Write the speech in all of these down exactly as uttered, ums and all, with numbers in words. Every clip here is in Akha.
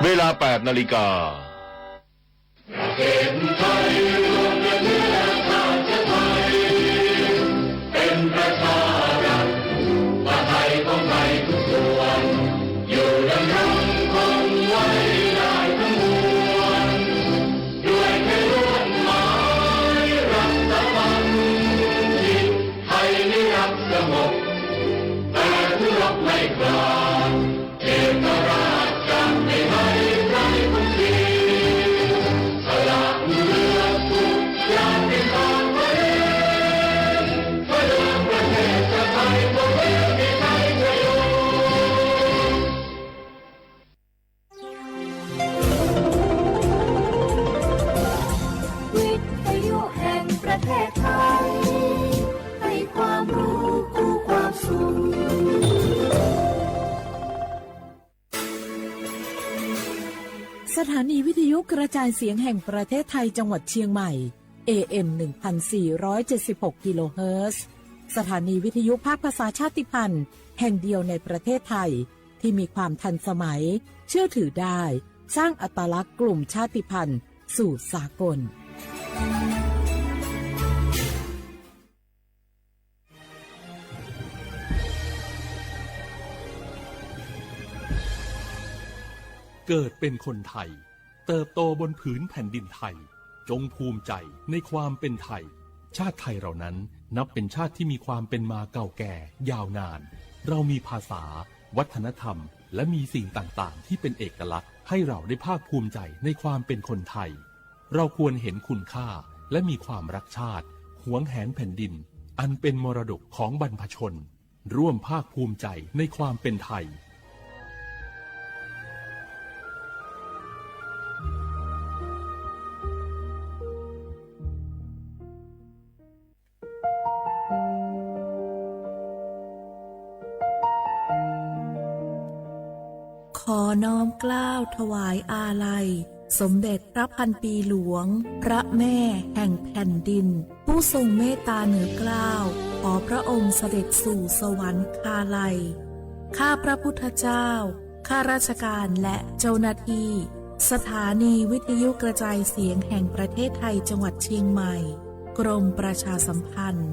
เวลา แปดนาฬิกา ประเทศไทยรวมกันเนื้อชาติไทย เป็นประชารัฐ ประไทยของไทยทุกส่วน อยู่ดำรงคงไว้ได้ทั้งมวล ด้วยเพื่อนร่วมหมายรัฐสมัคร ที่ไทยนิรักสงบ แต่ผู้รบไม่กล้า เอกราชจะไม่ให้ใครครองสิทธิ์ สละเลือดทุกอย่างเป็นทางตัวเอง เพื่อประเทศชาติไทยของเรา มีชัยชโย วิทยุแห่งประเทศไทย ให้ความรู้คู่ความสุข สถานีวิทยุกระจายเสียงแห่งประเทศไทยจังหวัดเชียงใหม่ เอเอ็ม หนึ่งพันสี่ร้อยเจ็ดสิบหก กิโลเฮิรตซ์ สถานีวิทยุภาคภาษาชาติพันธุ์แห่งเดียวในประเทศไทย ที่มีความทันสมัย เชื่อถือได้ สร้างอัตลักษณ์กลุ่มชาติพันธุ์สู่สากล เกิดเป็นคนไทย เติบโตบนผืนแผ่นดินไทย จงภูมิใจในความเป็นไทย ชาติไทยเรานั้นนับเป็นชาติที่มีความเป็นมาเก่าแก่ยาวนาน เรามีภาษา วัฒนธรรม และมีสิ่งต่างๆ ที่เป็นเอกลักษณ์ ให้เราได้ภาคภูมิใจในความเป็นคนไทย เราควรเห็นคุณค่า และมีความรักชาติ หวงแหนแผ่นดิน อันเป็นมรดกของบรรพชน ร่วมภาคภูมิใจในความเป็นไทย ขอน้อมเกล้าถวายอาลัย สมเด็จพระพันปีหลวง พระแม่แห่งแผ่นดิน ผู้ทรงเมตตาเหนือเกล้า ขอพระองค์เสด็จสู่สวรรคาลัย ข้าพระพุทธเจ้า ข้าราชการและเจ้าหน้าที่ สถานีวิทยุกระจายเสียงแห่งประเทศไทยจังหวัดเชียงใหม่ กรมประชาสัมพันธ์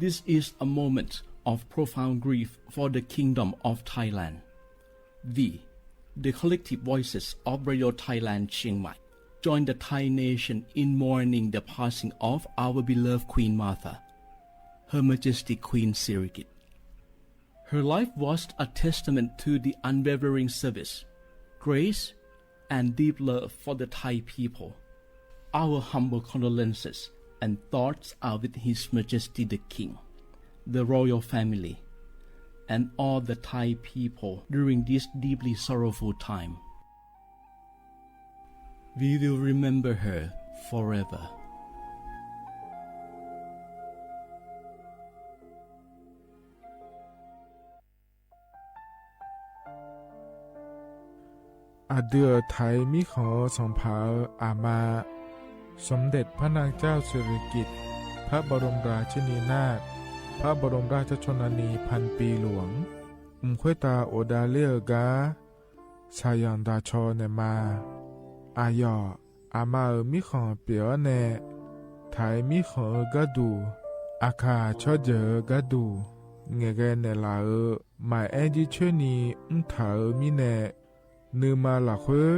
This is a moment of profound grief for the Kingdom of Thailand. We, the collective voices of Radio Thailand Chiang Mai, join the Thai nation in mourning the passing of our beloved Queen Mother, Her Majesty Queen Sirikit. Her life was a testament to the unwavering service, grace, and deep love for the Thai people. Our humble condolences and thoughts are with His Majesty the King, the royal family, and all the Thai people during this deeply sorrowful time. We will remember her forever. Aqdui-euq Taiq mirkhanq-euq sanqpaq-euq aqma, สมเด็จพระนางเจ้าสิริกิติ์ พระบรมราชินีนาถ พระบรมราชชนนีพันปีหลวง mq khoertav ghofdav ler-eu gar shaqzanq daq caw naeq ma. Aqyawf, aqma-euq mirkhanq pyeuf-awr nae, Taiq mirkhanq-euq gharduq, aqkaq tsawrjeuq-euq gharduq, ngaeqghae naeqlaf-euq maqaer jircoer ni mrtaq-euq mirnae, nuima lafkhoer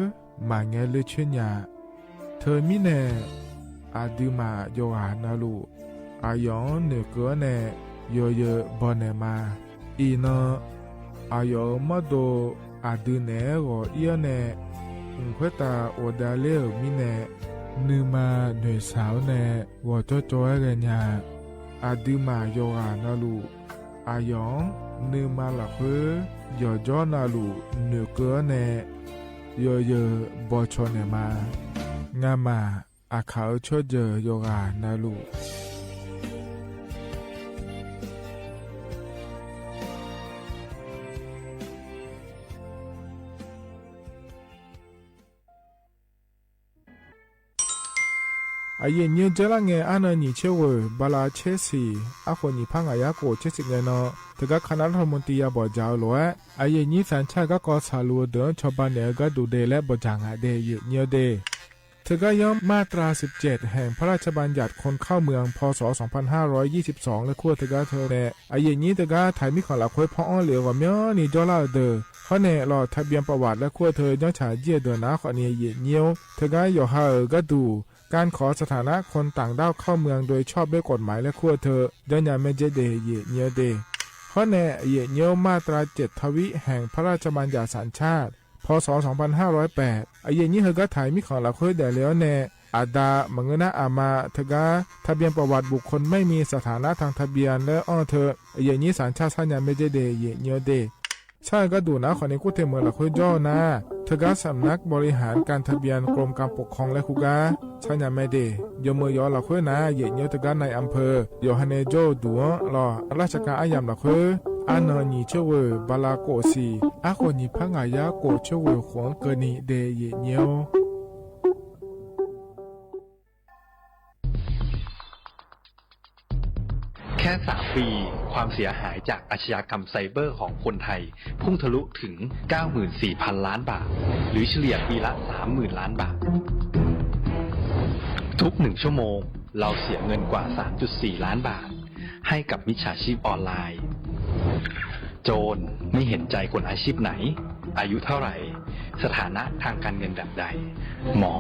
maqngae ler coer nya. Teumirnae, aqduimaf yawqghaq navluf, aqyawf-anr noeqkeuv-awr nae yawzeu bawq naeq ma. Iqnan, aqyawf-euq mawrdo aqdui naeq-aer ghawq ir-awr nae, mq khoertav ghofdav ler-euq mirnae, nuima noeqshaq-awr nae ghawqcawv cawv-aer ghaenya. Aqduimaf yawqghaq navluf, aqyawf-anr nuima lafkhoer yawqjawr navluf noeqkeuv-awr nae, yawzeu bawq cawq naeq ma. Ngamaf, aqkaq-euq tsawrjeuq yawqghaq navluf. Aqyuif aqnyir dzeur lar ngae, arnan nyiq tser ghoeq bala tser siq, arkhof nyiq par ngaq yar khof tser siq ngae nan, teugar คณะรัฐมนตรี ya bawq dzaq-eu lof-aer, aqyuif aqnyir สัญชาติ garkawv tsaqluf-eu deuq-anr cawba naeq-eu gharduq de laer bawq dzaq ngaq de, aqyuif aqnyir-eu de. Teugar yanr มาตราสิบเจ็ด แห่งพระราชบัญญัติคนเข้าเมือง พ.ศ. สองพันห้าร้อยยี่สิบสอง laer kur-eu teugar teu nae, aqyuif aqnyir teugar taq mirkhanq lafkhoer paw-anr lef-eu ghawqmyanrni jawrlar-euq deuq, hawr nae ลงทะเบียนประวัติ laer kur-eu teu janrcaq jir-eu deuq nar khawfni, aqyuif aqnyir-or, teugar yawqha-euq gharduq การขอสถานะคนต่างด้าวเข้าเมืองโดยชอบด้วยกฎหมาย laer kur-eu teu janrnya mae dzae de, aqyuif aqnyir-eu de. Hawr nae aqyuif aqnyir-or, มาตราเจ็ดทวี แห่งพระราชบัญญัติสัญชาติ พ.ศ. สองพันห้าร้อยแปด aqyuif aqnyir heugar taq mirkhanq lafkhoer daefle-awr nae, aqda maqngeur nar aqma teugar ทะเบียนประวัติบุคคลไม่มีสถานะทางทะเบียน laer anr-eu teu, aqyuif aqnyir สัญชาติ sarnya mae dzae de, aqyuif aqnyir-eu de. Sar-eu gharduq nar khawfni kur te meuq lafkhoer jawr-eu nar, teugar สำนักบริหารการทะเบียน กรมการปกครอง laer kur gar sarnya mae de. Yawmeuq yawf-eu lafkhoer nar, aqyuif aqnyir-or, teugar นายอำเภอ yawqha nae jawr-eu duq-anr lawq, ราชการ aryamq lafkhoer, arnan nyiq tser ghoeq bala khof siq, arkhof nyiq par ngaq yar khof tser ghoeq khof-anr keuvni de, aqyuif aqnyir-or. แค่สามปี ความเสียหายจากอาชญากรรมไซเบอร์ของคนไทย พุ่งทะลุถึง เก้าหมื่นสี่พันล้านบาท หรือเฉลี่ยปีละ สามหมื่นล้านบาท ทุกหนึ่งชั่วโมง เราเสียเงินกว่า สามจุดสี่ล้านบาท ให้กับมิจฉาชีพออนไลน์ โจรไม่เห็นใจคนอาชีพไหน อายุเท่าไหร่ สถานะทางการเงินแบบใด หมอ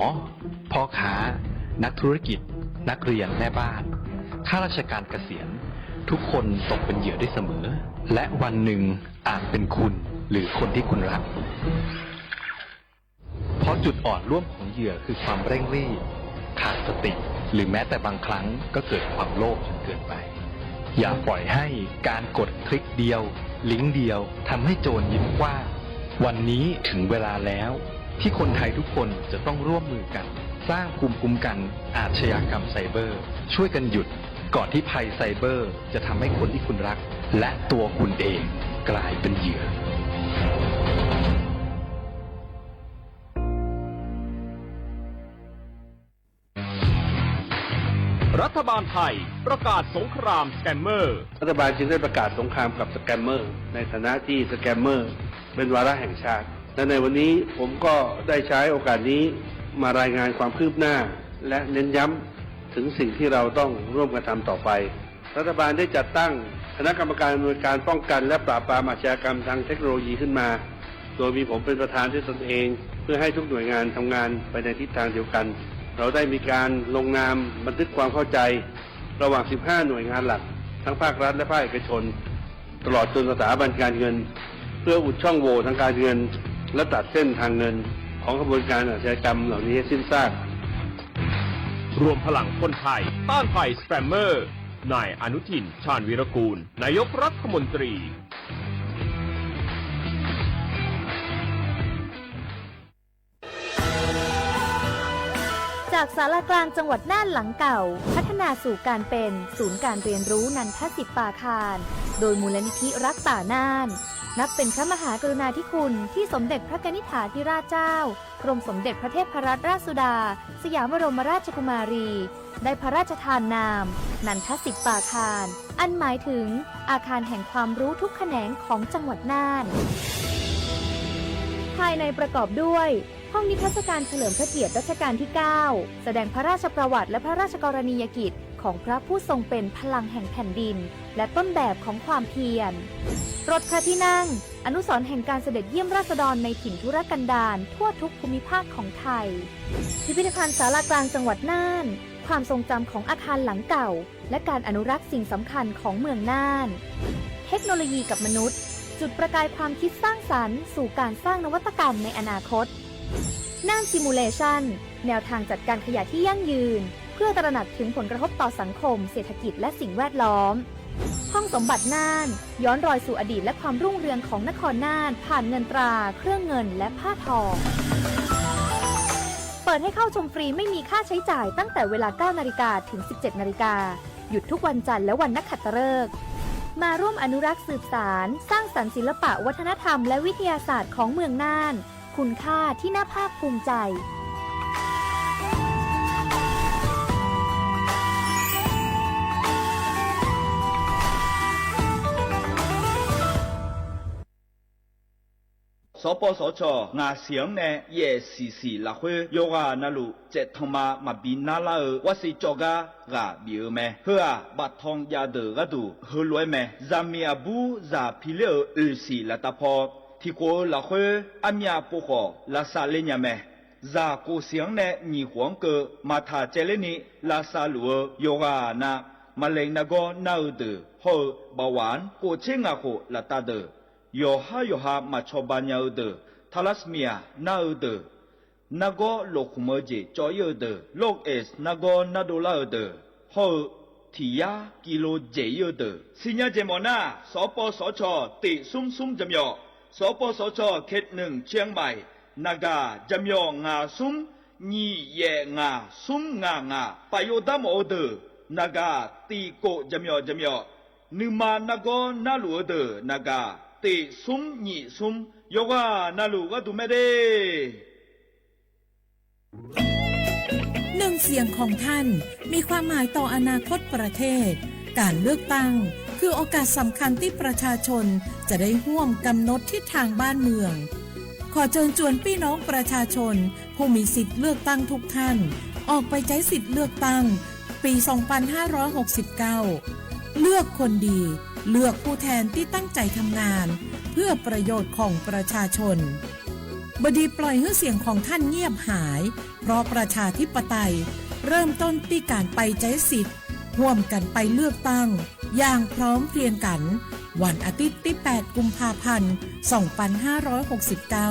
พ่อค้า นักธุรกิจ นักเรียน แม่บ้าน ข้าราชการเกษียณ ทุกคนตกเป็นเหยื่อได้เสมอ และวันหนึ่งอาจเป็นคุณ หรือคนที่คุณรัก เพราะจุดอ่อนร่วมของเหยื่อคือความเร่งรีบ ขาดสติ หรือแม้แต่บางครั้งก็เกิดความโลภจนเกินไป อย่าปล่อยให้การกดคลิกเดียว ลิงก์เดียว ทำให้โจรยิ้มกว้าง วันนี้ถึงเวลาแล้ว ที่คนไทยทุกคนจะต้องร่วมมือกัน สร้างภูมิคุ้มกันอาชญากรรมไซเบอร์ ช่วยกันหยุด ก่อนที่ภัยไซเบอร์จะทำให้คนที่คุณรัก และตัวคุณเองกลายเป็นเหยื่อ รัฐบาลไทยประกาศสงครามสแกมเมอร์ รัฐบาลจึงได้ประกาศสงครามกับสแกมเมอร์ ในฐานะที่สแกมเมอร์เป็นวาระแห่งชาติ และในวันนี้ผมก็ได้ใช้โอกาสนี้มารายงานความคืบหน้า และเน้นย้ำถึงสิ่งที่เราต้องร่วมกันทำต่อไป รัฐบาลได้จัดตั้งคณะกรรมการอำนวยการป้องกันและปราบปรามอาชญากรรมทางเทคโนโลยีขึ้นมา โดยมีผมเป็นประธานด้วยตนเอง เพื่อให้ทุกหน่วยงานทำงานไปในทิศทางเดียวกัน เราได้มีการลงนามบันทึกความเข้าใจ ระหว่าง สิบห้า หน่วยงานหลัก ทั้งภาครัฐและภาคเอกชน ตลอดจนสถาบันการเงิน เพื่ออุดช่องโหว่ทางการเงิน และตัดเส้นทางเงินของขบวนการอาชญากรรมเหล่านี้ให้สิ้นซาก รวมพลังคนไทยต้านภัยสแกมเมอร์ นายอนุทิน ชาญวีรกูล นายกรัฐมนตรี จากศาลากลางจังหวัดน่านหลังเก่า พัฒนาสู่การเป็นศูนย์การเรียนรู้นันทสิปปาคาร โดยมูลนิธิรักป่าน่าน นับเป็นพระมหากรุณาธิคุณที่สมเด็จพระกนิษฐาธิราชเจ้า กรมสมเด็จพระเทพรัตนราชสุดา สยามบรมราชกุมารี ได้พระราชทานนาม นันทสิปปาคาร อันหมายถึงอาคารแห่งความรู้ทุกแขนงของจังหวัดน่าน ภายในประกอบด้วย ห้องนิทรรศการเฉลิมพระเกียรติรัชกาลที่ เก้า แสดงพระราชประวัติและพระราชกรณียกิจของพระผู้ทรงเป็นพลังแห่งแผ่นดิน และต้นแบบของความเพียร รถพระที่นั่ง อนุสรณ์แห่งการเสด็จเยี่ยมราษฎรในถิ่นทุรกันดารทั่วทุกภูมิภาคของไทย พิพิธภัณฑ์ศาลากลางจังหวัดน่าน ความทรงจำของอาคารหลังเก่า และการอนุรักษ์สิ่งสำคัญของเมืองน่าน เทคโนโลยีกับมนุษย์ จุดประกายความคิดสร้างสรรค์สู่การสร้างนวัตกรรมในอนาคต น่าน Simulation แนวทางจัดการขยะที่ยั่งยืน เพื่อตระหนักถึงผลกระทบต่อสังคม เศรษฐกิจ และสิ่งแวดล้อม ห้องสมบัติน่าน ย้อนรอยสู่อดีตและความรุ่งเรืองของนครน่าน ผ่านเงินตรา เครื่องเงิน และผ้าทอง เปิดให้เข้าชมฟรีไม่มีค่าใช้จ่ายตั้งแต่เวลา เก้านาฬิกา ถึง สิบเจ็ดนาฬิกา หยุดทุกวันจันทร์และวันนักขัตฤกษ์ มาร่วมอนุรักษ์สืบสาน สร้างสรรค์ศิลปะวัฒนธรรมและวิทยาศาสตร์ของเมืองน่าน คุณค่าที่น่าภาคภูมิใจ ส Sawqpawv sawqcawq ngaq siq-anr nae yaef siq siq lafkhoer yawqghaq navluf caevtanqma maqbi narlar-eu warsiq cawv gar ghaq bif-eu mae. Heu-aq, baftan jav deuq gharduq heulof-aer mae. Zaqmiq aqbur zaq pi ler-euq oeq siq laftav paw tiqkhof-eu lafkhoer armyav pov khawf lavsav ler nya mae. Zaq kof siq-anr nae nyiq khof-anr keuv maqtaq caevler ni lavsav luf-eu yawqghaq na, maqlaeq nargawr nar-eu deuq hawr-eu bawaf-anr kof tser ngaq khof laftav deuq, yawqhar yawqha maqcawba nya-eu deuq, thalasmia nar-eu deuq, nargawr lofkhmq-eu jeq cawv-ir-eu deuq, lorqeq nargawr nardov lar-eu deuq hawr-eu tiq yar kilo dzaeq-ir-eu deuq siqnya jeq mawf nar, sawqpawv sawqcawq tiq smr smr jaqmyawf, sawqpawv sawqcawq ketneuq cianmaiq, naqgaq jaqmyawf ngaq smr nyiq yaef ngaq smr ngaq ngaq, paf yov dar mawf-eu deuq naqgaq tiq kof jaqmyawf jaqmyawf, nuima nargawr narluf-eu deuq naqgaq tiq smr nyiq smr, yawqghaq navluf gharduq mae de. หนึ่งเสียงของท่าน มีความหมายต่ออนาคตประเทศ การเลือกตั้ง คือโอกาสสำคัญที่ประชาชนจะได้ร่วมกำหนดทิศทางบ้านเมือง ขอเชิญชวนพี่น้องประชาชน ผู้มีสิทธิ์เลือกตั้งทุกท่าน ออกไปใช้สิทธิ์เลือกตั้ง ปี สองพันห้าร้อยหกสิบเก้า เลือกคนดี เลือกผู้แทนที่ตั้งใจทำงาน เพื่อประโยชน์ของประชาชน บดีปล่อยให้เสียงของท่านเงียบหาย เพราะประชาธิปไตย เริ่มต้นที่การไปใช้สิทธิ์ ร่วมกันไปเลือกตั้ง อย่างพร้อมเพรียงกัน วันอาทิตย์ที่ แปด กุมภาพันธ์ สองพันห้าร้อยหกสิบเก้า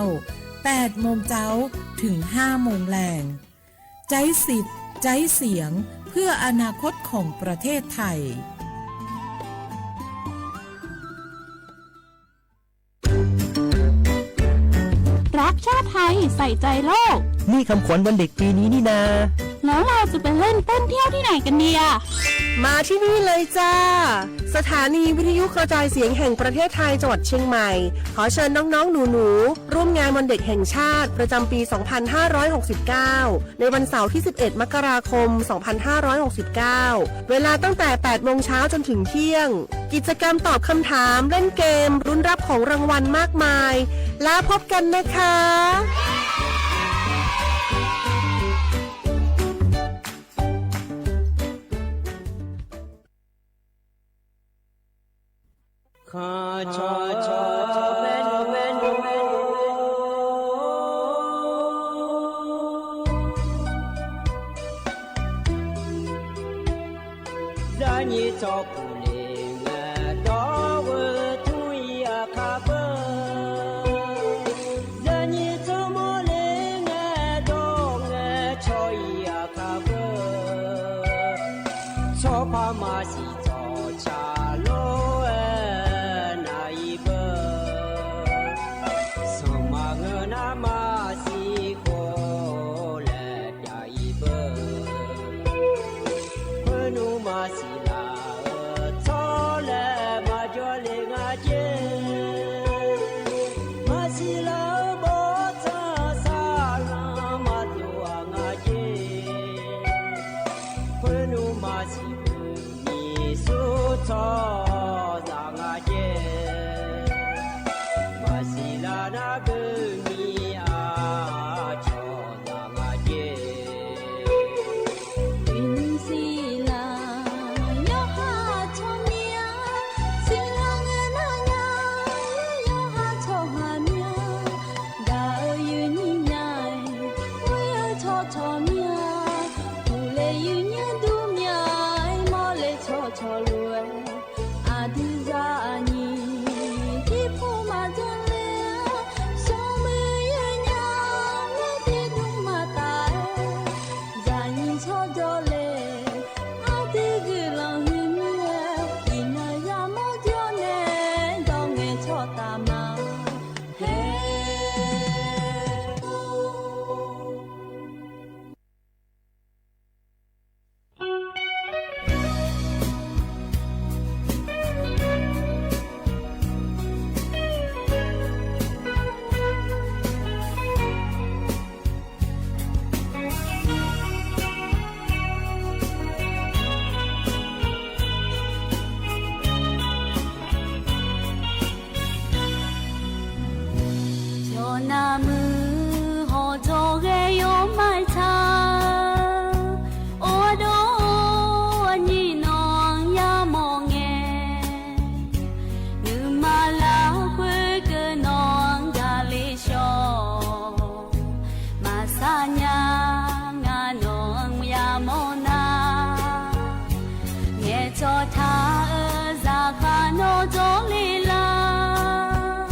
แปดโมงเจ๊า ถึง ห้าโมงแลง ใจ๊สิทธิ์ ใจ๊เสียง เพื่ออนาคตของประเทศไทย รักชาติไทย ใส่ใจโลก นี่คำขวัญวันเด็กปีนี้นี่นา แล้วเราจะไปเล่นเต้นเที่ยวที่ไหนกันดีอะ มาที่นี่เลยจ้า สถานีวิทยุกระจายเสียงแห่งประเทศไทย จังหวัดเชียงใหม่ ขอเชิญน้องๆ หนูๆ ร่วมงานวันเด็กแห่งชาติ ประจำปี สองพันห้าร้อยหกสิบเก้า ในวันเสาร์ที่ สิบเอ็ด มกราคม สองพันห้าร้อยหกสิบเก้า เวลาตั้งแต่ แปดโมงเช้า จนถึงเที่ยง กิจกรรมตอบคำถาม เล่นเกม ลุ้นรับของรางวัลมากมาย แล้วพบกันนะคะ Zaqnyiq tsawrkuf le ngae dawr-eu tmr-ir aqkar beu. Zaqnyiq tsawrmawr le ngae dawr ngae cawq-ir aqkar beu. Tsawrpar maqsiq tsawrca lof-aer nav-ir beu. Sanqpaq ngeur nar maqsiq khof laer pyav-ir beu. Khoernmr maqsiq laf-eu tsawrlaer maqjawr le nga jer. Maqsiq laf-eu bawrtsanq saqlanq maqtov-aq nga jer. Khoernmr maqsiq beu nyiq sur tsawrhaqzaq nga jer. Maqsiq laf nar beu nyiq aqcawq zaq nga jer. Uiqnymr siqlaq yawqha tsawrmyanr, siqlaq ngae nar nya yawqha tsawrhaq myanr. Gaq-eu yuifnyir nya-aer, ghoer-eu tsawrcawq myanr, uqle yuifnyir dur myanr-aer, mawrle tsawrcawq lof-aer, aqdui zaqnyiq tirpov maqdzanr ler-a, sanqmuiq yuifnyir-a, muir tiqdmr maqtaf-aer, zaqnyiq tsawrjawr le, aqdui guiqlanq huiqmir-aer, iqnan yamawr jawr nae dawr ngae tsawrtaf ma. nya, ngar nawq-anr yamawr nar, ngaeqcawq taq-euq zaqkhav nawr jawrle lar.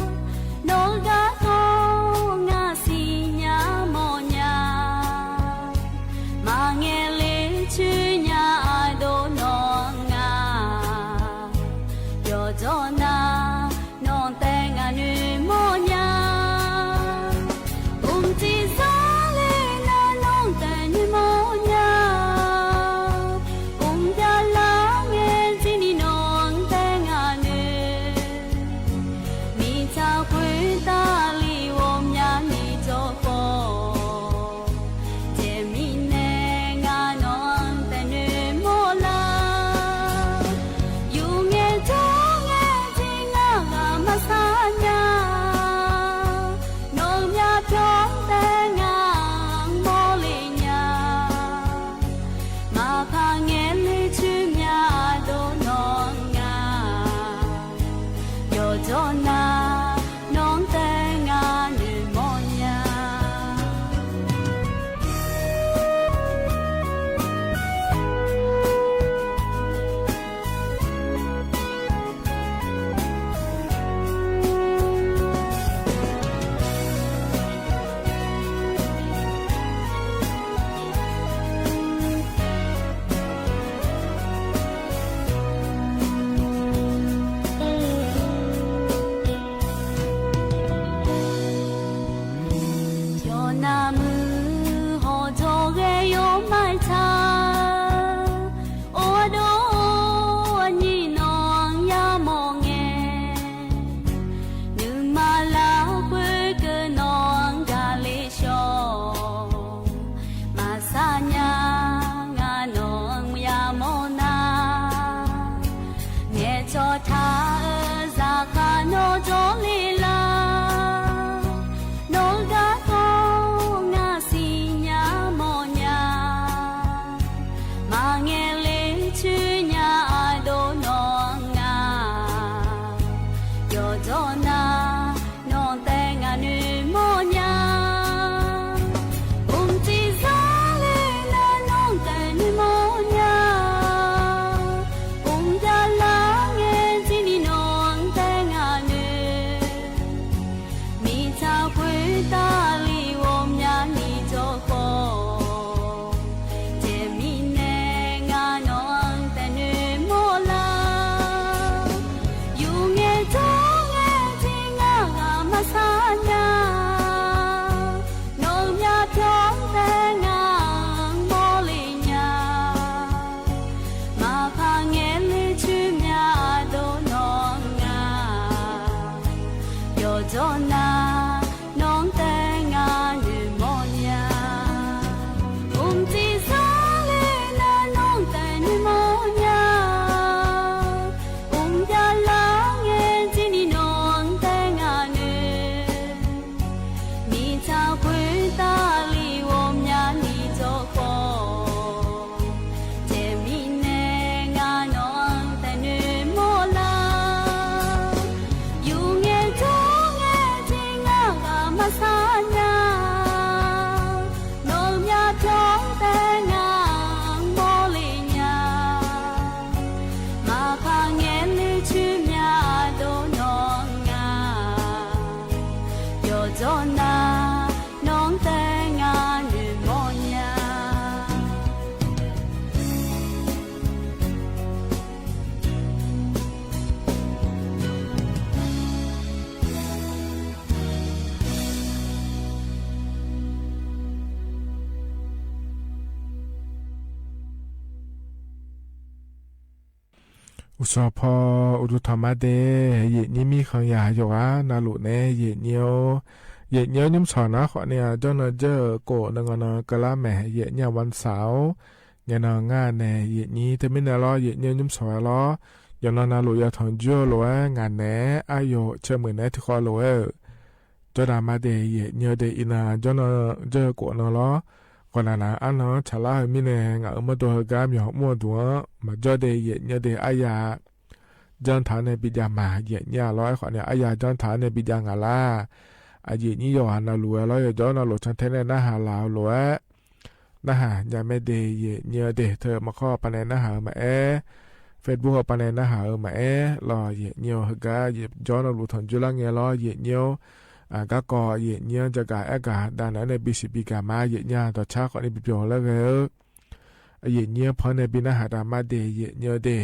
Nawr-eu garkawv ngar siqnya mawrnya, maqngaeq le coer nya ardov nawr-anr ngar yawqjawr nar, nawq taef ngaq noeqmawr nya. Mqciv zanr le nar nawq taef noeqmawr nya. Mqjav lar ngae jir ni nawq-anr taef ngaq noeq, miqtsaq khoertav li ghawqmyani jawrkhawf, jeq mirnae ngar nawq-anr taef noeqmawr lar. Yur ngae jawr ngae jir ngar ghaq maqsar nya. Nawq-eu myavpyawq taef ngar-anr mawrle nya. Maqpar ngaeq le coer mya ardov nawr-anr ngar yawqjawr nar, nawq-anr taef ngar noeqmawr nya. Yawqnav muiq hawq jawr ghae yawmaf-aer taq, ardov aqnyir nawq-anr yamawr ngae, nuima lafkhoer keuv nawq-anr gaq le shawr. Maqsar nya, ngar nawq-anr yamawr nar, ngaeqcawq taq-euq zaqkhav nawr jawrle lar. Nawq-eu garkawv ngar siqnya mawrnya, maqngaeq le coer nya ardov nawr-anr ngar yawqjawr nar, nawq taef ngaq noeqmawr nya. Mqciv zanr le nar nawq taef noeqmawr nya. Mqjav lar ngae jir ni nawq-anr taef ngaq noeq, miqtsaq khoertav li ghawqmyani jawrkhawf, jeq mirnae ngar nawq-anr taef noeqmawr lar. Yur ngae jawr ngae jir ngar ghaq maqsar nya. Nawq-eu myavpyawq taef ngar-anr mawrle nya. Maqpar ngaeq le coer mya ardov nawr-anr ngar yawqjawr nar, nawq-anr taef ngar noeqmawr nya. Mqciv zanr le nar nawq taef noeqmawr nya. Mqjav lar ngae jir ni nawq-anr taef ngaq noeq, miqtsaq khoertav li ghawqmyani jawrkhawf, jeq mirnae ngar nawq-anr taef noeqmawr lar. Yur ngae jawr ngae jir ngar ghaq maqsar nya. Nawq-eu myavpyawq taef ngar-anr mawrle nya. Maqpar ngaeq le coer mya ardov nawr-anr ngar yawqjawr nar, nawq-anr taef ngar noeqmawr nya. Uqsawq paw uqduq tanqma de, yaeqnyir mirkhanq yaq yawqghaq navluf nae yaeqnyir-or, yaeqnyir-or nymrshawq nar khawf nae-aq jawrnan jawr-eu kof nangaw nan keuvlar mae, yaeqnyir-aq วันเสาร์-or, ngaenan ngar nae yaeqnyir teumirnae lawr, yaeqnyir-or nymrshawq-aer lawr, yawqnan navluf yatanq jur-eu lof-aer ngaq naeq-aer aryawq cae muiq naeq-aer tiqkhawv lof-aer-euq jawrdaq ma de yaeqnyir-eu de iqnan jawrnan jawr-eu kof nan lawr, ghawqnaq naq-eu arnan-anr tsaqlar-eu mirnae ngaq-euq mawrdo heugar myawq mr-eu duq-anr maqjawr de yaeqnyir-eu de arya janr taq-anr nae bijav ma yaeqnyir-a lawr. Aerkhawf nae arya janr taq-anr nae bijav ngaq lar. aqyuif nyir yawqghaq navluf-aer lawr, yawqjawr navluf cantae nae narhaq laf-eu lof-aer narhaq nya mae de yaeq nyir-eu de. Teu maqkhawr hawpaq nae narhaq-eu maqaer, Facebook hawpaq nae narhaq-eu maqaer lawr yaeq nyir-eu, heugar yawqjawr navluf tanqjoer lar ngae lawr yaeq nyir-eu. Garkawv yaeq nyir-anr jagaq aergaq dav naeq-aer nae bisiq bigaq ma yaeq nyir-a. Dawqcar khawfni bibyawq laer ghae-eu yaeq nyir-anr panr nae bi narhaq dav ma de yaeq nyir-eu de.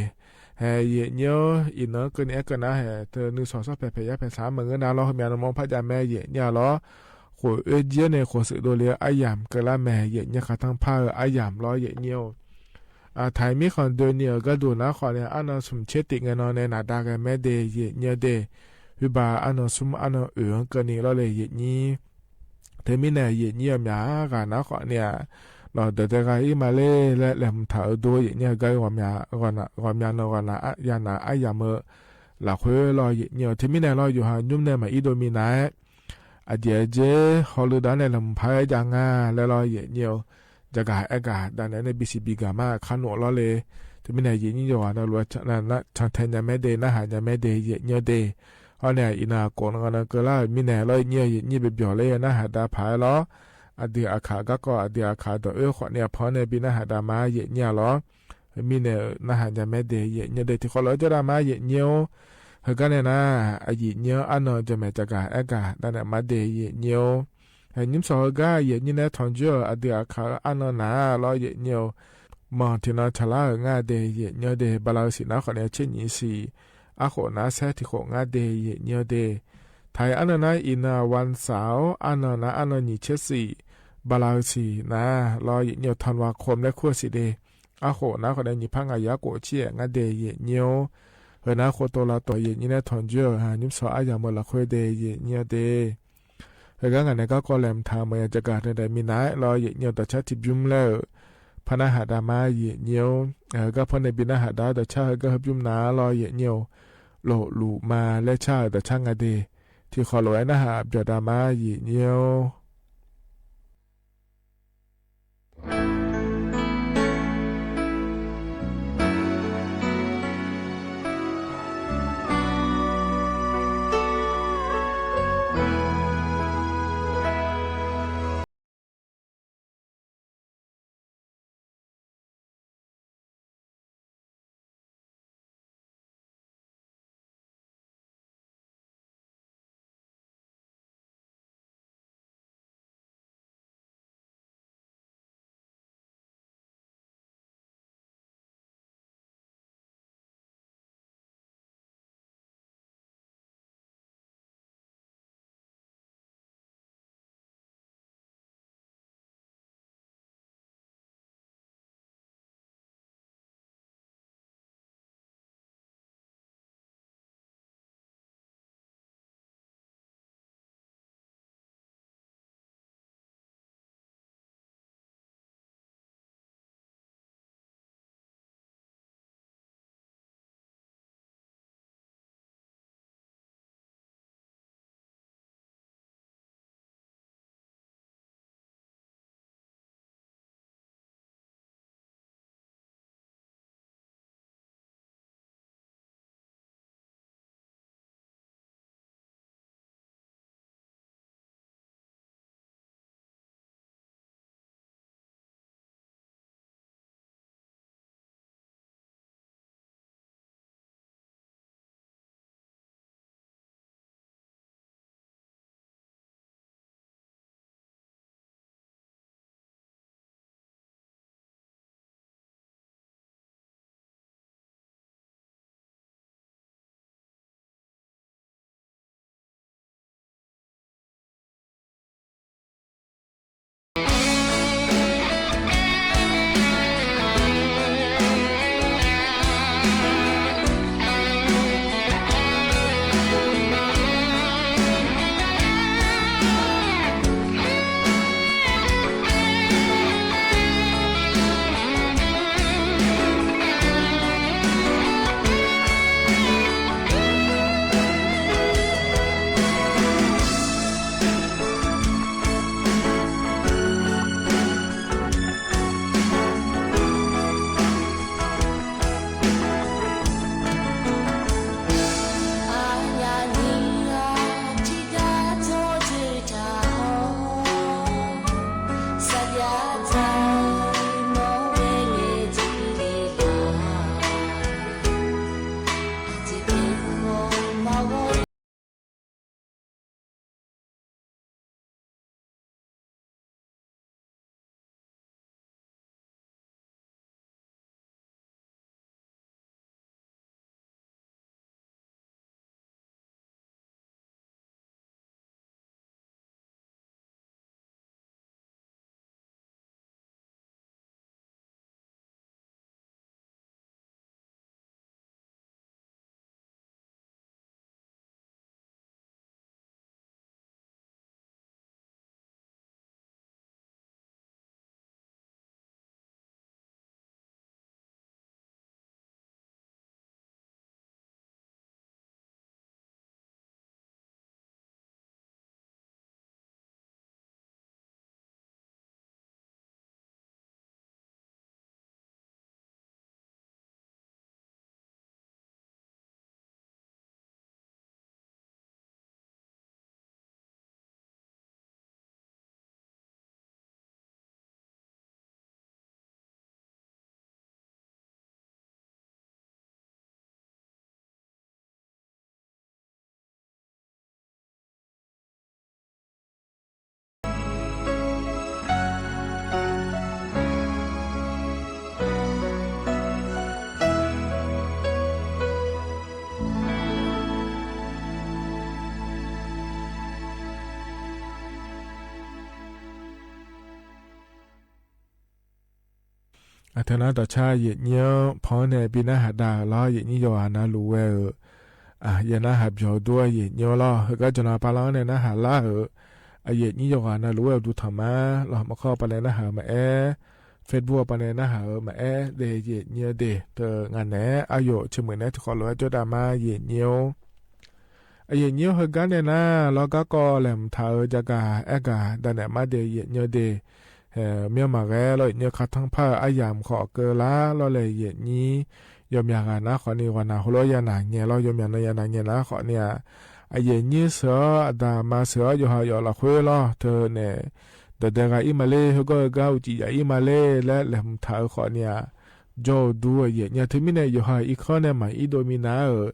Hae yaeq nyir-eu, iqnan-anr keuvni aerkeuv nar hae teu nuisawq sawr paeq paeq yar paeq saq-anr maqngeur nar lawr, heumyav nmr par jav mae yaeq nyir-a lawr. Khof oer jir-anr nae khof sheuq dovle-eu aryamq keuvlar mae yaeq nyir-a. Khaqtanr par-eu aryamq lawr yaeq nyir-eu. Taqi mirkhanq doeni-euq gharduq nar khawfni arnan smq tser tif ngae nan nae naqda ghae mae de yaeq nyir-eu de. Khoerbaq arnan smr arnan oeq-anr keuvni lawr le yaeq nyir. Teumirnae yaeq nyir-eu myaq ghaq nar khawfni-aq, lawqdeuq dae gha ir ma ler laer laeqhmq taq-eu dur yaeq nyir-eu gar ghawqmya nan ghawqna yanav aryamq-eu lafkhoer lawr yaeq nyir-eu. Teumirnae lawr yawqha nymr nae maq ir dov minav-aer aqjeq aqjeq hawluiv daq-anr nae laeqhmq par-aer jav nga laer lawr yaeq nyir-eu. Jagaq aergaq dav naeq-aer nae bisiq bigaq ma kar noeq lawr le. Teumirnae yaeq nyir yawqghaq navluf-aer cantae nya mae de, narhaq nya mae de yaeq nyir-eu de. Hawr nae iqnan aqkof nan keuvlar-euq mirnae lawr yaeq nyir-eu, yaeq nyir bibyawq laer narhaq dav paq-aer lawr. Aqdui aqkaq garkawv aqdui aqkaq dawq oer khawfni-aq panr nae bi narhaq dav ma yaeq nyir-a lawr. Mirnae-euq narhaq nya mae de yaeq nyir-eu de. Tiqkhawf lof-aer jawr dav ma yaeq nyir-or. Heugar nae nar, aqyuif nyir-anr arnan jawqmaeq jagaq aergaq dav naeq ma de yaeq nyir-or. Nymr sawq heugar yaeq nyir nae tanqjoer-euq aqdui aqkaq-eu arnan naq-a lawr yaeq nyir-eu. Manq tiqnan taqlar-euq nga de yaeq nyir-eu de. Bala-eu siq nar khawfni tser nyiq siq, arkhof nar saer tiqkhof ngar de yaeq nyir-eu de. Taqi arnan nar iqnan aqwan saq-awr arnan nar arnan nyiq tser siq, bala-eu siq nar lawr yaeq nyir-eu. Tanqva khom laer kur-eu siq de. Arkhof nar khawfni nyiq par ngaq yar khof cir-aer ngar de yaeq nyir-or. Heu nar khov tov lavtawq yaeq nyir nae tanqjoer-euq nymr sawq aryamq-eu lafkhoer de yaeq nyir-eu de. Heugar ngaq nae garkawv laeqhmq taq-eu maqya jagaq dav naeq minav-aer lawr yaeq nyir-eu. Dawqcar tiqbymr laer-euq par narhaq dav ma yaeq nyir-or. Heugar panr nae bi narhaq dav-awr dawqcar heugar heubymr nav-a lawr yaeq nyir-eu. Lofluf ma laer car-euq dawqcar nga de. Tiqkhawf lof-aer narhaq byawq dav ma yaeq nyir-or. Aqteu nar dawqcar yaeqnyir-anr pan-anr nae bi narhaq dav-euq lawr, yaeqnyir yawqghaq navluf ghae-euq yaeq narhaq byawq dur-a yaeqnyir-awr lawr, heugar jawqnan parlar-anr nae narhaq lar-euq aqyaeqnyir yawqghaq navluf ghae-euq duqtanq ma lawr, maqkawr-eu pavnae narhaq-euq maqaer, Facebook-eu pavnae narhaq-euq maqaer de yaeqnyir-eu de teu ngaq naeq-aer aqyawf ceqmeuq naeq-aer tiqkhawf lof-aer jawrdav ma yaeqnyir-or. Aqyaeqnyir-or, heugar nae nar lawr, garkawv laeqhmq taq-euq jagaq aergaq danaeq mar de yaeqnyir-eu de, myanr maqghae lawr, yaeqnyir-eu kar tanrpar-eu aryamq khawf keuvlar lawr laeq yaeqnyir yawmyaq ghaq nar khawfni ghawqnaq heulof-aer yanaq ngae lawr, yawmyaq nan yanaq ngae nar khawfni-aq, aqyaeqnyir sheuq-awr aqda aqma sheuq-awr yawqha yawf lafkhoer lawr teu nae dawqdae ghaq ir ma ler, heugar-eu gar uqcif yaf ir ma ler laer laeqhmq taq-eu khawfni-aq, jawr-eu dur-eu yaeqnyir-a. Teumirnae yawqha irkanr nae maq irdov minav-euq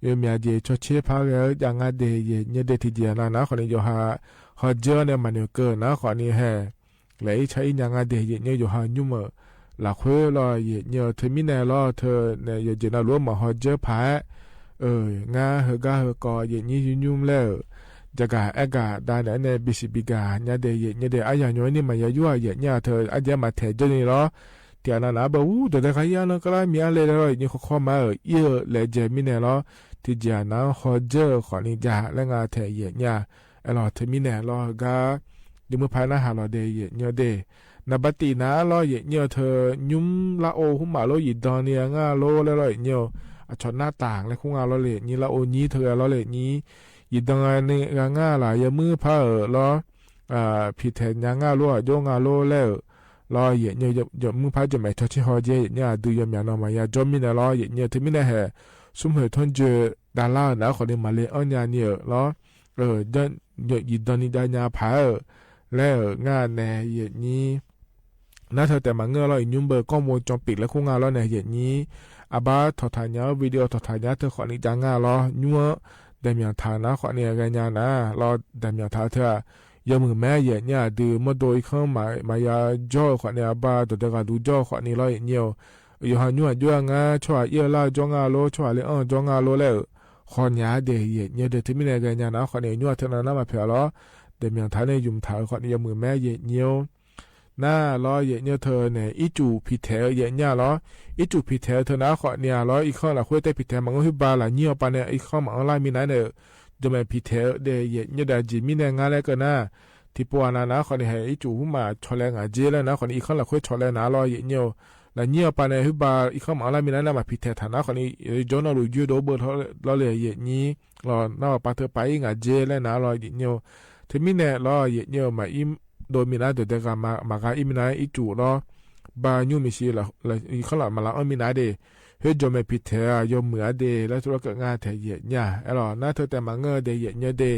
yawmyaq jeq cawtser par ghae-eu jav ngar de yaeqnyir de, tiqjeq-aq nav nar khawfni yawqha hawdzeur-awr nae maqnoeq keuv nar khawfni hae laeq ir car ir nya ngar de yaeqnyir yawqha nymr-euq lafkhoer lawr yaeqnyir-eu. Teumirnae lawr teu nae yawqjeq navluf-anr maqhaw dzeur paq-aer, ngar heugar heukawv yaeqnyir yur nymr laer-euq jagaq aergaq dav naeq-aer nae bisiq bigaq nya de yaeqnyir de, aryaq nymr-aer ni maqya yur-aq yaeqnyir-aq teu arjaev-aer maqtaeq dzeur ni lawr. Tiqghaq nav naq-anr baw ur dawqdae kar ir-anr nar karlar mi-ar le laer lawr, yaeqnyir khawkawr ma-euq ir-eu laejae mirnae lawr, tiqjeq-aq nav-anr haw dzeur-eu khawfni jav laer nga taeq yaeqnyir-a. Aerlawq teumirnae lawr heugar yawmuiq par narhaq lawq de yaeqnyir de. Naqbav tif nav-ar lawr yaeqnyir-eu teu nymr lar-or hmq maf lor zifdan ni gha ngar lor laer lawr yaeqnyir-eu, aqcawq nar taq laer kur nga lawr le yaeqnyir, lar-or nyir teu ghae lawr le yaeqnyir, zifdan ni gha ngar laf yawmuiq par-euq lawr, piqtaeq nya ngar lor aqjox nga lor laer-euq lawr yaeqnyir, yawmuiq par jawqmaeq cawtser haw jaev yaeqnyir aqdui yawmyaq nan maqya jawr mirnae lawr yaeqnyir teumirnae hae, smrkhoeq tanrjoe davlar-euq nav-ar khawfni maqle anr nya ni-euq lawr, zifdan ni jav nya paq-aer-euq laer-euq ngar nae yaeqnyir nar teu taef maqngeur lawr, iqnymr beu kawrmov cawv pif laer kur nga lawr nae yaeqnyir, aqbar tawqtaq nya-anr video tawqtaq nya teu khawfni jav ngar lawr, nymr-anr daeqmyanq taq-euq nav-ar khawfni ghaenya nar lawr, daeqmyanq taq-eu teu-aq, yawmuiq mae yaeqnyir aqdui mawrdo irkanr maqya jawr-eu khawfni aqbar dawqdae ghaq dur jawr-eu khawfni lawr yaeqnyir-eu, yawqha nymr aqjox-a ngar tsawrhaq ir-eu lar-eu jawr ngar lor, tsawrhaq le anr-eu jawr ngar lor laer-euq hawnya-ar de yaeqnyir de, teumirnae ghaenya nav-ar khawfni nymr-aq teu nav nar maqpyaeq lawr, daeqmyanq taq nae ymq taq-eu khawfni yawmuiq mae yaeqnyir-or. Nar lawr yaeqnyir teu nae ircuf piqtaeq-eu yaeqnyir-a lawr, ircuf piqtaeq-eu teu nav-ar khawfni-aq lawr, irkanr lafkhoer tae piqtaeq maqngeur khoerbav lafnyir-awr pav nae irkanr maqanr lar minav nae-euq jawqmaeq piqtaeq-eu de yaeqnyir dav jeq mirnae ngar laer keuv nar, tiqpov-aq nav nav-ar khawfni hae ircuf hmqmaf cawq laer ngaq jer laer nav-ar khawfni irkanr lafkhoer cawq laer nav lawr yaeqnyir-eu, lafnyir-awr pav nae khoerbav irkanr maqanr lar minav nae maqpiqtaeq taq nav-ar khawfni jawr navluf joer dov beu lawr le yaeqnyir lawr, nar-awq pav teu pav ir ngaq jer laer nav lawr yaeqnyir-eu, teumirnae lawr yaeqnyir-eu maqir dov minav dawqdae ghaq maqgha ir minav ircuf lawr, ba nymr maeqshi irkanr laf maqlav anr minav de, khoer jawqmaeq piqtaeq-aq yawmuiq-ar de laer tov lawr keuv ngar taeq yaeqnyir-a. Aerlawq nar teu taef maqngeur-eu de yaeqnyir de,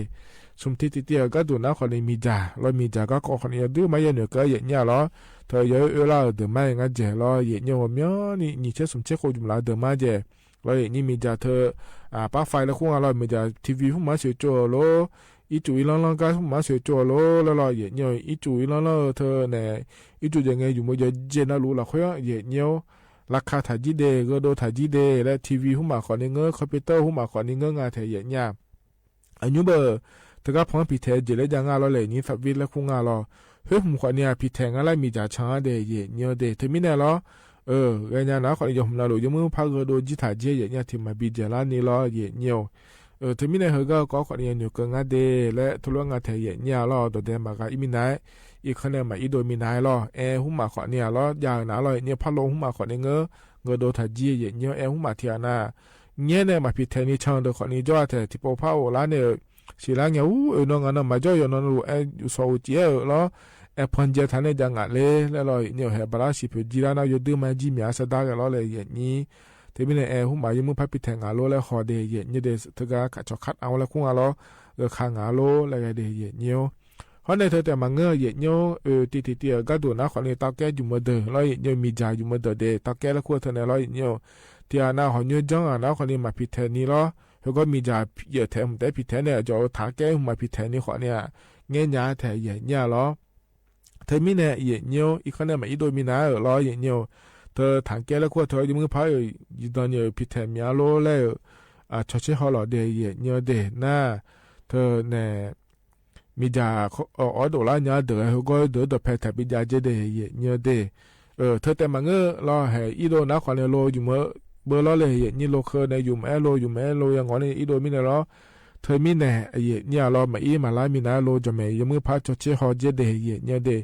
smq tiv tiqtiv-euq gharduq nav-ar khawfni miqdzaq lawr, miqdzaq garkawv khawfni yawduir mar yanoeq keuv-ar yaeqnyir-a lawr, teu yawoer oerlar-euq deuq mar-aer ngar dzaeq lawr yaeqnyir-eu ghawqmyanrni nyiq tser smq tser khof jmq laf-eu deuq mar dzaeq lawr yaeqnyir miqdzaq teu par fai laer kur nga lawr, miqdzaq TV hmqmaf-anr soeqtsov-eu lor, ircuf irlanr lanr gar hmqmaf-anr soeqtsov-eu lor laer lawr yaeqnyir-eu, ircuf irlanr lanr-eu teu nae ircuf jeq ngae yumq-eu jeq navluf lafkhoer-anr yaeqnyir-or, laqkhaq taqjir de, gheudov taqjir de laer TV hmqmaf khawfni ngeur, computer hmqmaf khawfni ngeur nga taeq yaeqnyir-a. Aqnymr beu teugar pan-anr piqtaeq jeq laer jav ngar lawr le yaeqnyir, faqvir laer kur nga lawr, khoer hmq khawfni-aq piqtaeq ngar laer miqdzaq can-ar de yaeqnyir-eu de, teumirnae lawr, ghaenya nav-ar khawfni yawhmq navluf yawmuiq par gheudov jir taqjir yaeqnyir tiq maqbi dzaeqlar ni lawr yaeqnyir-eu. Teumirnae heugar-eu kawv khawfni yanoeq keuv ngar de laer tov lawr nga taeq yaeqnyir-a lawr, dawqdae maqgha ir minav-aer, irkanr nae maq irdov minav-aer lawr, aer hmqmaf khawfni-aq lawr jav-eu nav lawr yaeqnyir, parlov hmqmaf khawfni ngeur, gheudov taqjir yaeqnyir-awr aer hmqmaf tiq ghaq nar, ngaer nae maqpiqtaeq ni can-eu deuq khawfni jawr-a taeq tiqpov par ghoflar nae-euq siqlar ngae ur oeq nan ngaq nan maqjawr yawqnan luf aer uqshawq uqcif-aer-euq lawr, aer pan jae taq nae jav ngaq ler laer lawr yaeqnyir-eu, hae baqlar siqpoeq jir lar nar yawduir mar jir myaq-ar sar dar ghae lawr le yaeqnyir. Teumirnae aer hmqmaf yawmuiq par piqtaeq ngaq lor laer haw de yaeqnyir de, teugar kaq cawq kar-a-awr laer kur nga lawr, gheukaq ngaq lor laer ghae de yaeqnyir-or. Hawr nae teu taef maqngeur-eu yaeqnyir-or, oe tiq tiq tiq-euq gharduq nav-ar khawfni tavkaer jmq-eu deuq lawr yaeqnyir-eu, miqdzaq jmq-eu deuq de tavkaer laer kur-eu teu nae lawr yaeqnyir-eu, tiq ghaq nav hawq nyoer janr-aq nav-ar khawfni maqpiqtaeq ni lawr, heugar miqdzaq yaeq taeq hmq taef piqtaeq nae aqjawq-eu taqkaer hmq maqpiqtaeq ni khawfni-aq, ngaer nya-ar taeq yaeqnyir-a lawr. Teumirnae yaeqnyir-or, irkanr nae maq irdov minav-aer-euq lawr yaeqnyir-eu, teu taqkaer laer kur-eu teu yawmuiq par-euq zifdan ni-euq piqtaeq myaq-ar lor laer-euq cawqcaer haw lawq de yaeqnyir-eu de nar, teu nae miqdzaq awr doflar nya-ar deuq-aer heugawr deuq-aer dawqpae taqbi jav dzer de yaeqnyir-eu de. Teu taef maqngeur lawr, haeq irdov nar khawfni lo yumq-eu beu lawr le, yaeqnyir lo kheu nae yumq-aer lo yumq-aer lo yangawq ni irdov mirnae lawr. Teumirnae yaeqnyir-aq lawr, maqir maqlar minav-aer lo jawqmaeq yawmuir par cawtser haw dzer de yaeqnyir-eu de.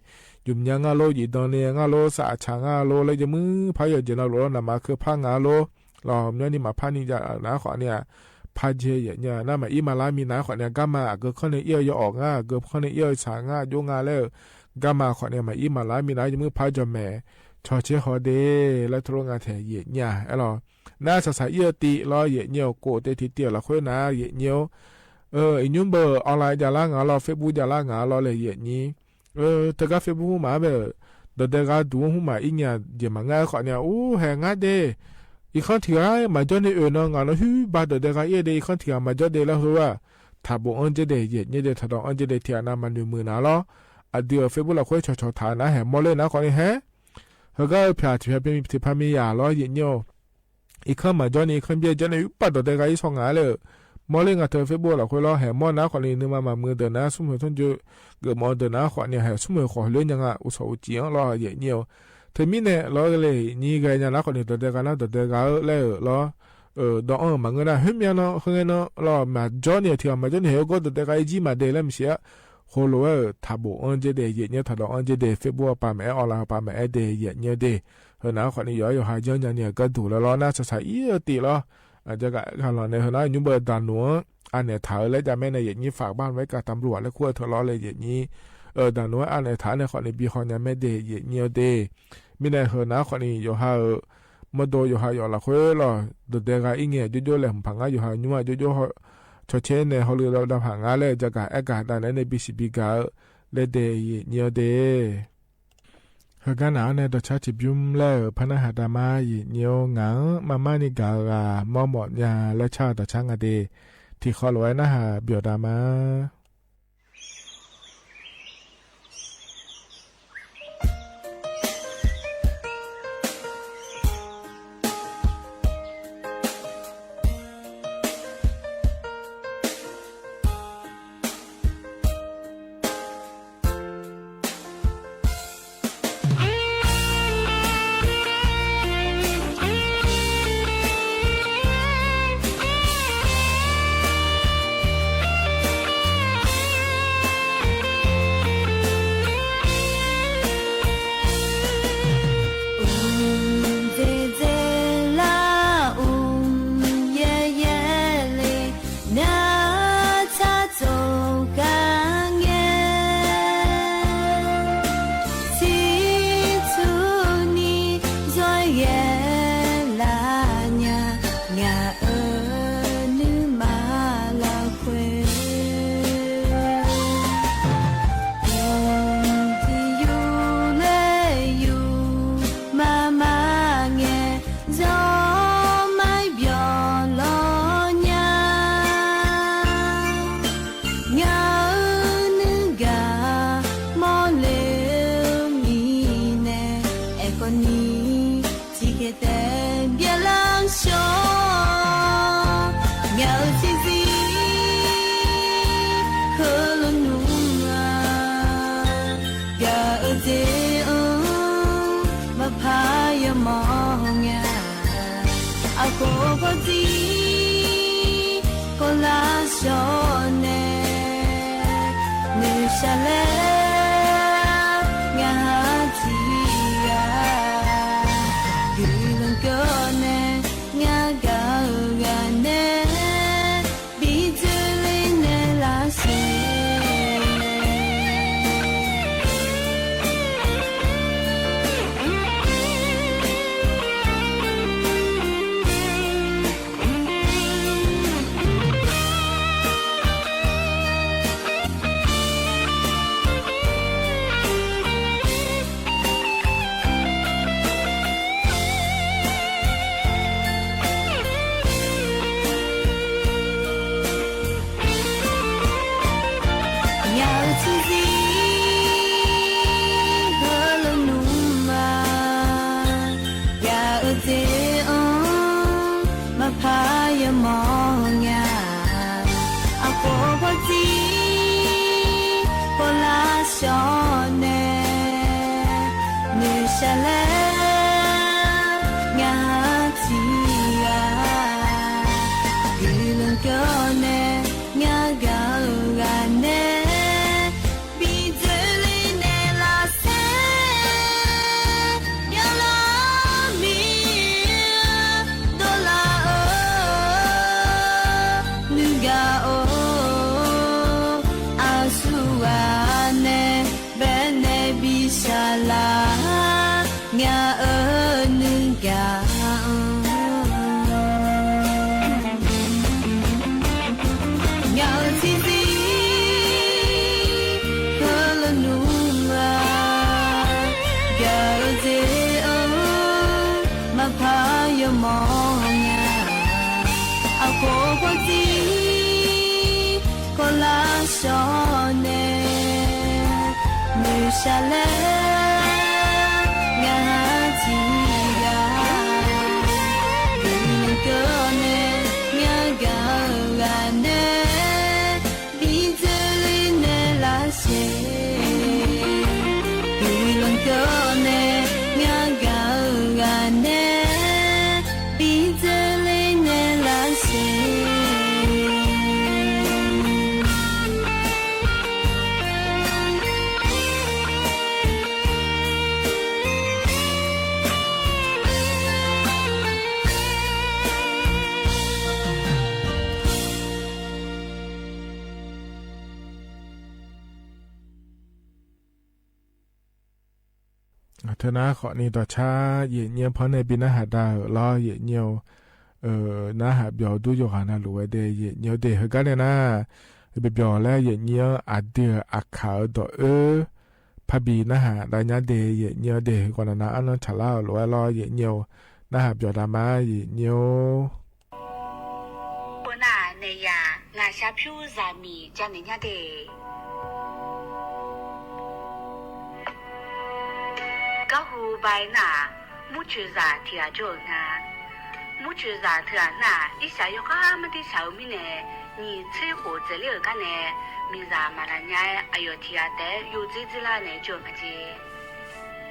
Yumq nya ngar lor, yifdan ni ngar lor, saqcaq ngar lor laer yawmuir par yawqjeq navluf lawr, naqma keuv par nga lor. Lawr, myanrni maqpar ni jav nar khawfni-aq, par dzer yaeqnyir-a nar, maqir maqlar minav khawfni-aq, garma aqgeu kanr nae ir-eu yawawq ngar, aqgeu kanr nae ir-eu saq ngar, aqjox nga laer-euq garma khawfni maqir maqlar minav yawmuir par jawqmaeq cawtser haw de laer teulof nga taeq yaeqnyir-a aer lawr. Nar saqsaq ir-eu tiv lawr, yaeqnyir-euq kof tae tiqtiv-euq lafkhoer nar yaeqnyir-or, iqnymr beu online javlar ngaq-a lawr, Facebook javlar ngaq-a lawr le yaeqnyir. Teugar Facebook maqaer bae-euq dawqdae gha duq-anr hmq maq ir nya jeq maqngeur-aer khawfni-aq, or haeq ngar de. Irkanr tiq ghaq maqjawr ni oeq nan ngaq nan huiq ba dawqdae gha ir-eu de, irkanr tiq ghaq maqjawr de laer heulof-aq, taqbof-anr dzer de yaeqnyir de, taqdawq-anr dzer de tiqghaq nav maqnoeq muiq nar lawr. Aqdui-euq Facebook lafkhoer cawqcawq taq nar haeq mawrler nar khawfni haer. Heugar-eu pyaq tiqpyaq tiqpaq miyaq lawr yaeqnyir-or. Irkanr maqjawr ni irkanr byaer jawr nae huiq ba dawqdae gha ir shaw ngaq-a laer-euq mawrler nga teu Facebook lafkhoer lawr, haeq mawr nar khawfni nuima maqmuiq deuq nar smrmuiq tsanr joe geufmawf-eu deuq nar khawfni haeq smrmuiq khawf ler nya nga uqshawq uqcif-anr lawr yaeqnyir-or. Teumirnae lawr le nyir ghae nya nar khawfni dawqdae gha nar dawqdae gha-eu laer-euq lawr. Dawq-anr-euq maqngeur nar khoermyav nan heu ngae nan lawr maqjawr ni-euq tiqghaq maqjawr ni haeq-eu gawr dawqdae gha ir jir maqdae laer maqsiq-a. Khoerlof-aer-euq taqbof-anr dzer de yaeqnyir, taqdawq-anr dzer de Facebook-a pav maqaer online pav maqaer de yaeqnyir de. Heu nar khawfni yawqha yawqha janrnya ni-euq gharduq laer lawr nar saqsaq ir-eu tiv lawr. Aqja ghaq aer ghaq lanq nae heu nar nymr beu daqnoeq-anr anaeq taq-eu laer jav mae nae yaeqnyir faq bar maqaer kav tamluv-aq laer kur-eu teu lawr le yaeqnyir. Daqnoeq-anr anaeq taq-anr nae khawfni bi haw nya mae de yaeqnyir-eu de. Mirnae heu nar khawfni yawqha-euq mawrdo yawqha yawf lafkhoer lawr dawqdae gha ir ngae aqjox jox laeqhmq paq ngar yawqha nymr-aq jox jox cawcaer nae hawlui davpaq ngar laer-eu jagaq aer gaq dav naeq-aer nae bisiq bi gaq-eu laer de yaeqnyir-eu de. Heugar naq-anr nae dawqcar tiqbymr laer-euq par narhaq dav ma yaeqnyir-or, ngaq-anr marmar ni gaq-eu ghaq mawrmawf nya laer car-eu dawqcar nga de. Tiqkhawf lof-aer narhaq byawq dav ma. Uvdzeq dzeq lar uvyaer yaer le, nar tsar tsov gar ngae, tiqtur ni zawr yaer lar nya, ngaq-euq nuima lafkhoer. Tiq yur ler yur mar mar ngae, zawr mar byawq lawr nya. Ngaq-euq nuigaq mawrle-eu mirnae, aerkhawf ni tiqkhaeq taef byalar shawr. Ngaq-euq tiqzir heulof nmr-a, gaq-eu jeq-anr maqpar yamawr nya. Aqkhof khawfdir kawvlar shawr nae, noeqshaq laer ngaq-anr tiqghaq guiqlanq keuv nae, ngar gaq-eu ghaq nae bi dzoerler naeq lar siq. Ngaq-euq tiqzir heulof nmr-a, gaq-eu jeq-anr maqpar yamawr nya. Aqkhof khawfdir kawvlar shawr nae, noeqshaq laer Ngar tiq ghaq guiqlanq keuv-awr nae, ngar gaq-eu ghaq nae bi dzoerler naeq laf sher. Yawqlaf mir dovlar-eu nuigaq-or, aqsurghaq nae baenae bi shaqlaf-a. Ngaq-euq nuigaq-anr, ngaq-euq tiqzir heulof nmr-a. Gaq-eu jeq-anr maqpar yawmawr nya. Aqkhof khawfdir kawvlar shawr nae, noeqshaq laer ngaq-anr tiqghaq guiqlanq keuv-awr nae, ngar gaq-eu ghaq nae bi dzoerler naeq laf sher. Guiqlanq keuv-awr nae, ngar gaq-eu ghaq nae bi dzoerler naeq laf sher. Teunar khawfni dawqcar yaefnyir-anr pannae bi narhaq da-euq lawr, yaefnyir-eu narhaq byawq dur yawqghaq navluf-aer de, yaefnyir-eu de heugar nae nar, byawq byawq laer yaefnyir-anr aqdui-euq aqkaq-eu dawq oer parbi narhaq dav nyar de, yaefnyir-eu de ghawqnaq nav arnan tsaqlar-euq lof-aer lawr, yaefnyir-eu narhaq byawq dav ma, yaefnyir-or. Bawq nav naeq yaq ngaqshaq pyur zaqmiq janaeq nyar de. Garhu ba-aer nar-aq, murcoeqzaq tiq ghaq jawr-euq nga. Murcoeqzaq teughaq nar-aq, irshaq yawkhav mardir shaq-eu mirnae, nyiq tser khof dzaeqler-euq gar nae, miqzaq maqlaq nya-aer aqyawf tiq ghaq taef-aer yawdzer dzerlar naeq jawr-eu nga jeq.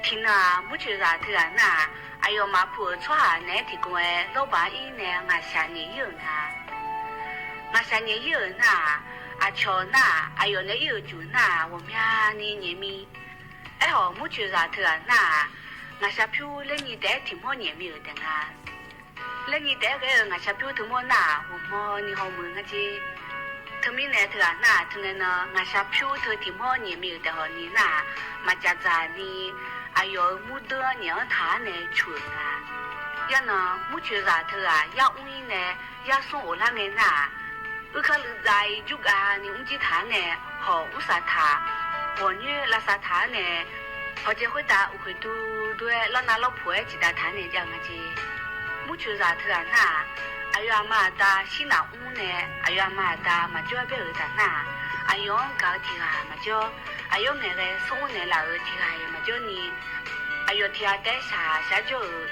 Tiqnan-aq, murcoeqzaq teughaq nar-aq, aqyawfmaf puq-euq tsawrhaq naeq-aer tiqkawv-aer lawrbaq-anr ir nae ngaqshaq nyaef ir-euq nga. Ngaqshaq nyaef ir-euq nar-aq, aqcawq nar-aq, aqyawf nae ir-euq juq nar-aq, ghawqmyani nyaef mir. Aerkhawf, murcoeqzaq teughaq nar-aq, ngaqshaq pyur laernyi taef-aer tiq mawr nyaef mir-euq taef nga. Laernyi taef-aer ghae-eu ngaqshaq pyur teumawr nar-aq, ghawqmawni hawmuiq-eu nga jeq. Teumirnae teughaq nar-aq, teungae nan ngaqshaq pyur teu tiq mawr nyaef mir-euq taef hawq ni nar-aq, maqcaf dzaq ni aqyawf-euq murdeuv-anr nyaef-anr taq-ar nae cu-euq nga. Yarnan murcoeqzaq teughaq yar mr ir nae yar smr ghoflar ngae nar-aq, uirkanr luiv dav-ir jurgav ni mrjir taq-ar nae hawq mrsaq taq, ghawqnyoer lavsav taq-ar nae, hawqjae khoertav uqkhoeq duidui-aer lawrnav lawrpoq-aer ciqdav taq-ar nae jav-eu nga jeq. Murcoeqzaq teughaq nar-aq, aqyawf aqma aqda shir naf mr nae, aqyawf aqma aqda maqjawr-aer baer-euq taf nar-aq, aqyawf-anr gaq-eu tiq ghaq maqjawr, aqyawf-anr ngaeqghae smr naeq laf-euq tiq ghaq-iq maqjawr ni, aqyawf tiq ghaq taef-aer shaq shar jawr-euq,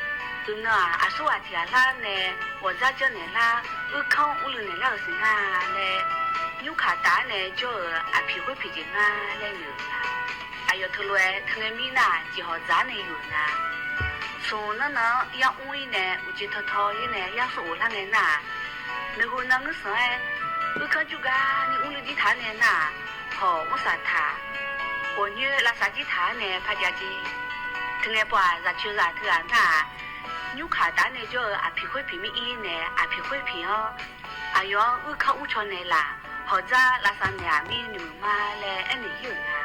uiqnan-aq, aqsurghaq tiq ghaq lar nae ghawqdzar janrnaeq lar, uirkanr urluiv naeq lar-euq siq nga laer, nymrkaq taf-ar nae jawr-euq aqpiq khoerpiq jeq nga laer noeq-euq nga. Aqyawf teulof-aer teungae mir nar-aq, jeqhawq dzaq-ar nae yuf-euq nga. Smq nanrnan-anr yar mr ir nae uqcif tawtaw ir nae yar smr ghoflar ngae nar-aq, maeqhu nan ngeur sanq-aer, uirkanr jurgav ni mrluiv jir taq-ar nae nar-aq, hawq mrsaq taq, ghawqnyoer lavsav jir taq-ar nae parjav jeq. Teungae pov-aq, zaqcoeqzaq teughaq nar-aq, nymrkaq taf-ar nae jawr-eu aqpiq khoerpiq mir ir nae aqpiq khoerpiq-anr, aqyawf-anr uirkanr mrcaw naeq laf, hawqdzar lavsav naeq-aq mir noeq ma laer aernaeq ir-euq nga.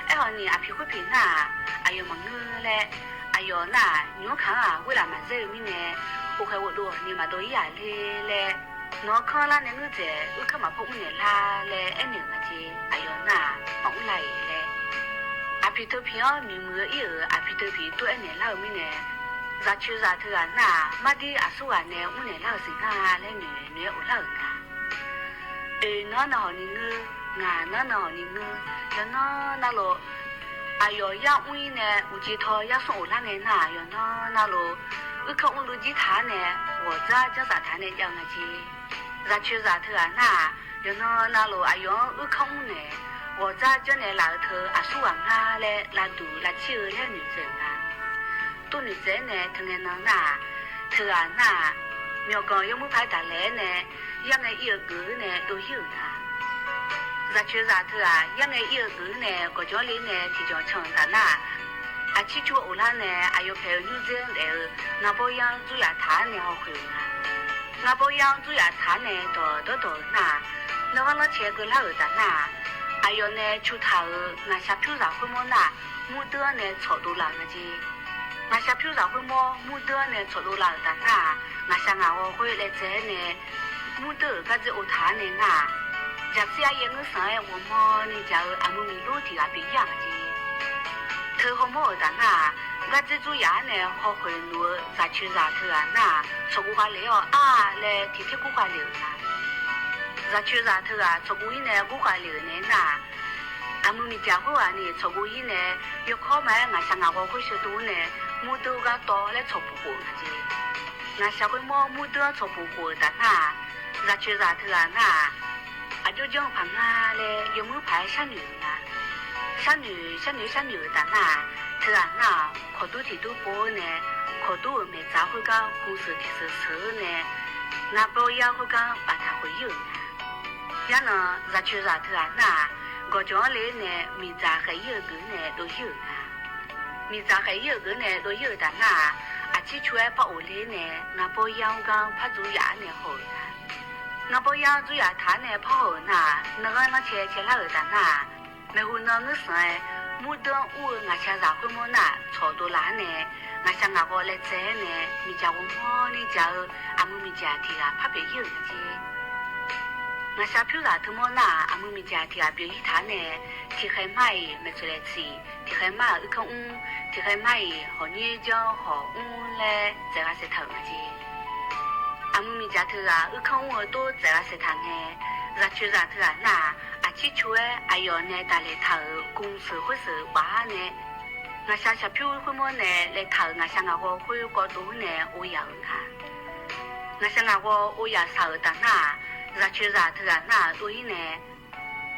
Aerkhawf ni aqpiq khoerpiq nar-aq, aqyawf maqngeur laer, aqyawf nar-aq, nymq-mr kaq-anr-aq ghoerlaf maqzaer-eu mirnae, ghofkhaeq ghofdov ni maqdov ir-aq le laer, nawq-anr kanrlar nae ngeur dzaeq uirkanr maqpar mrnaeq lar laer aernaeq-euq nga jeq. Aqyawf nar-aq, maqmr la-iq laer, aqpiq teupiq-anr miqmuiq-eu ir-euq aqpiq teupiq tov-aer naeq lar-eu mirnae, zaqcoeqzaq teughaq nar-aq, mardir aqsurghaq nae mrnaeq lar-euq siq nga laer noeq noeq-aer ghoflar-euq nga. Oeq, nanr navhawq ni ngeur, ngaq nanr navhawq ni ngeur, yawqnan navluf, aqyawf yar mr ir nae uqcif taw yar smr ghoflar ngae nar-aq, yawqnan navluf, uirkanr mrluiv jir taq-ar nae, ghawqdzar janrsaf taq-ar nae jav-eu nga jeq. Zaqcoeqzaq teughaq nar-aq, yawqnan navluf aqyawf-anr uirkanr mrnaeq, ghawqdzar janrnaeq laf-eu teu aqsurghaq ngar laer lavduq lavcir-eu laer noeqtsaev-euq nga. tov noeqtsaev-aer nae teu ngae nan nar-aq, teughaq nar-aq, myawqganq yawmuir paq-aer daqlaeq-aer nae, yarngae ir-eu geuf-eu nae dov-ir-euq nga. Zaqcoeqzaq teughaq yarngae ir-eu geuf-anr nae gawqjawq-anr ler nae tiqjawq can-euq taf nar-aq, aqcir cu-aer of lar nae aqyawf paeq-eu nymrdzer-anr daef-eu ngaqbawr yar-anr dzur yaf taq-anr nae hawkhoeq-euq nga. Ngaqbawr yar-anr dzur yaf taq-anr nae dawq dawrdawq-euq nar-aq, nanghanr lanrcae keuvlar-euq taf nar-aq, aqyawf nae cu taq-euq ngaqshaq pyurzaq khoermawr nar-aq, murdeuv-anr nae tsawqdov laf-euq nga jeq. Ngaqshaq pyurzaq khoermawr murdeuv-anr nae tsawqdov laf-euq taf nar-aq, ngaqshaq ngaqghawv khoer laev tsaev-aer nae, murdeuv-euq gardzer ov taq-anr nae nar-aq, jaqsir aryaer ngeur sanq-aer ghawqmanrni jaq-eu aqmuiq miqlur tiq ghaq pyeuf-ir-aq nga jeq. Teu hawmawr-euq taf nar-aq, gardzer dzur yaf-anr nae hawkhoeq luf-eu zaqcoeqzaq teughaq nar-aq, tsawqgov khavlef-awq ar laer tiq ter gur khavlef-euq nga. Zaqcoeqzaq teughaq tsawqgov-ir nae gur khavlef-euq nae nar-aq, aqmuiq miqdzaq khoerghaq ni tsawqgov-ir nae, yawkawr ma-aer ngaqshaq ngaqghawv khoer sheuqdov-anr nae, murdeuv gar tawv laer tsawqpuq khof-euq nga jeq. Ngaqshaq khoermawr murdeuv-anr tsawqpuq khof-euq taf nar-aq, zaqcoeqzaq teughaq nar-aq, aqjox janr-eu paq nga laer yawmuir paq-aer sharnoeq-euq nga. Sharnoeq sharnoeq sharnoeq-euq taf nar-aq, teughaq nar-aq, kawqdur tiq dur pov-eu nae, kawqdur-euq maeqtsaq khoergar gu seuq tiq seuq seuq-eu nae, ngaqbawr yar khoergar baftaq khoeq-ir-euq nga. Yarnan zaqcoeqzaq teughaq nar-aq, gawqjawq-anr ler nae miqdzaq khaeq-ir-eu geuf-anr nae dov-ir-euq nga. Miqdzaq khaeq-ir-euq geuf-anr nae dov-ir-euq taf nar-aq, aqcir cu-aer par of ler nae ngaqbawr yar-anr gar par dzur yaf-anr nae haw-euq nga. Ngaqbawr yar-anr dzur yaf taq-anr nae par haw-euq nar-aq, nanghanr lanrcae caelar-euq taf nar-aq, maeqhu nan ngeur sanq-aer, murdeuv-anr ur-eu ngaqshaqzaq khoermawr nar-aq, tsawqdov laf-anr nae, ngaqshaq ngaqghawv laev tsaev-aer nae, miqdzaq ghawqmanrni jaq-eu aqmuiq miqdzaq tiq ghaq par pyeuf-ir-euq nga jeq. Ngaqshaq pyurzaq teumawr nar-aq, aqmuiq miqdzaq tiq ghaq pyeuf-ir taq-anr nae, tiqkhaeq mar-iq maeqtsoeq laeq tsiq, tiqkhaeq mar-euq uirkanr mr, tiqkhaeq mar-iq hawqnyir janr hawq mr laer tsaev gha saeqtaq-euq nga jeq. Aqmuiq miqdzaq teughaq uirkanr mr-eu tor tsaev gha saeqtaq ngae, zaqcoeqzaq teughaq nar-aq, aqcir cu-aer aqyawf nae daqlaeq taq-euq gu seuq khoer seuq baf-ar nae, ngaqshaq shaqpyur khoermawr nae laev taq-euq ngaqshaq ngaqghawv khoer kawv dov-anr nae ov yaf-euq nga. Ngaqshaq ngaqghawv ov yaf shaq-euq taf nar-aq, zaqcoeqzaq teughaq nar-aq dov-ir nae,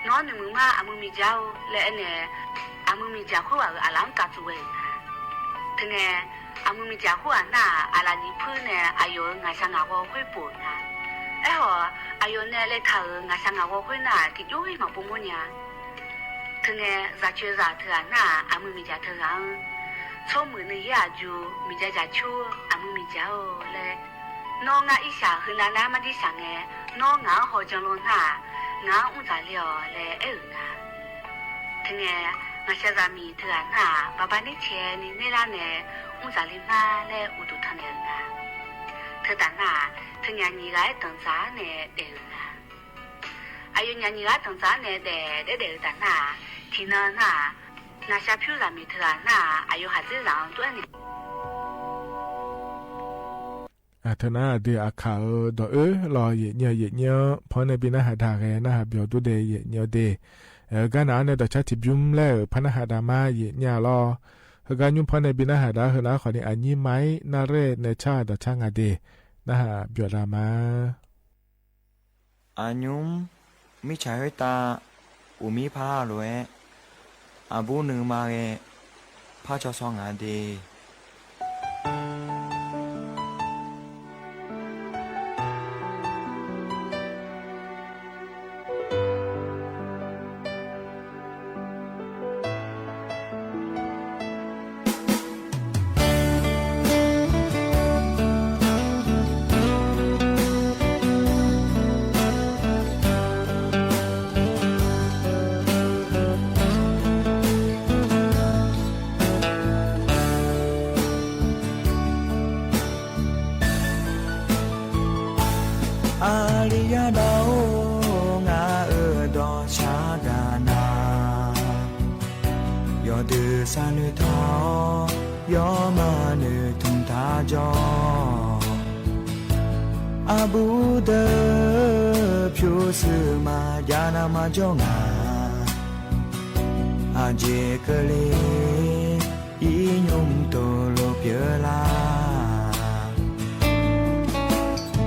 Nawr noeqmuiq mar aqmuiq miqdzaq-or laer aernae, aqmuiq miqdzaq khoerghaq-euq aqlaf-anr kavtsuif ghae-euq nga. Teungae, aqmuiq miqdzaq khoerghaq nar-aq, aqlaf nyiq puir nae aqyawf-euq ngaqshaq ngaqghawv khoer pov-euq nga. Aerkhawf, aqyawf nae laev taq-euq ngaqshaq ngaqghawv khoer nar-aq, tiqjawr-ir maqpov mawrnya. Teungae, zaqcoeqzaq teughaq nar-aq, aqmuiq miqdzaq teughaq-anr, Tsawrmuiq nuiyaer aqjuq miqdzaq dzaq cur aqmuiq miqdzaq-or laer, Nawr ngar irshaq heunav nar marjir shaq ngae, nawr ngaq-anr hawjan lor nar-aq, ngaq-anr mr dzaq le-awq laer aer-euq nga. Teungae, ngaqshaq zaqmiq teughaq nar-aq, baqba ner caeq ni nerlar nae mr dzaq le mar laer uqduq tanqnaeq-euq nga. Teutaf nar-aq, teunyaf nyiq ghaq-aer danqdzaq-ar nae daef-euq nga. Aqyawfnyaf nyiq ghaq-aer danqdzaq-ar nae daef daef daef-eu taf nar-aq, tiqnan nar-aq, ngaqshaq pyur zaqmiq teughaq nar-aq, aqyawf khaqdzerzaq-anr tov-aer nae Teunar aqdui aqkaq-euq dawq-oer lawq, yaef nyae yaef nyae-anr panr nae bi narhaq daq ghae narhaq byawq dur de yaef nyae de. Aer-eu gar naq-anr nae dawqcar tiqbymr laer-euq par narhaq daq ma yaef nyae lawr. Heugar nymr panr nae bi narhaq daq-ar heunar khawfni aqnyir ma-ir narraer nae car dawqcar nga de. Narhaq byawq daq ma. Aqnymr mirtsaq khoertav uqmir par lof-aer aqbur nuima ghae par caw shaw ngaq de. Aqliyar daq-or, ngaq-euq dawqshaq gaq nar, yawdui sharnoeq taq-awr, yawmaf noeqtmq taq jawr. Aqbur deuq pyurshuir maqjav nar marjawr nga. Aqjeq keuvle ir nymr tov lof pyeuf lar.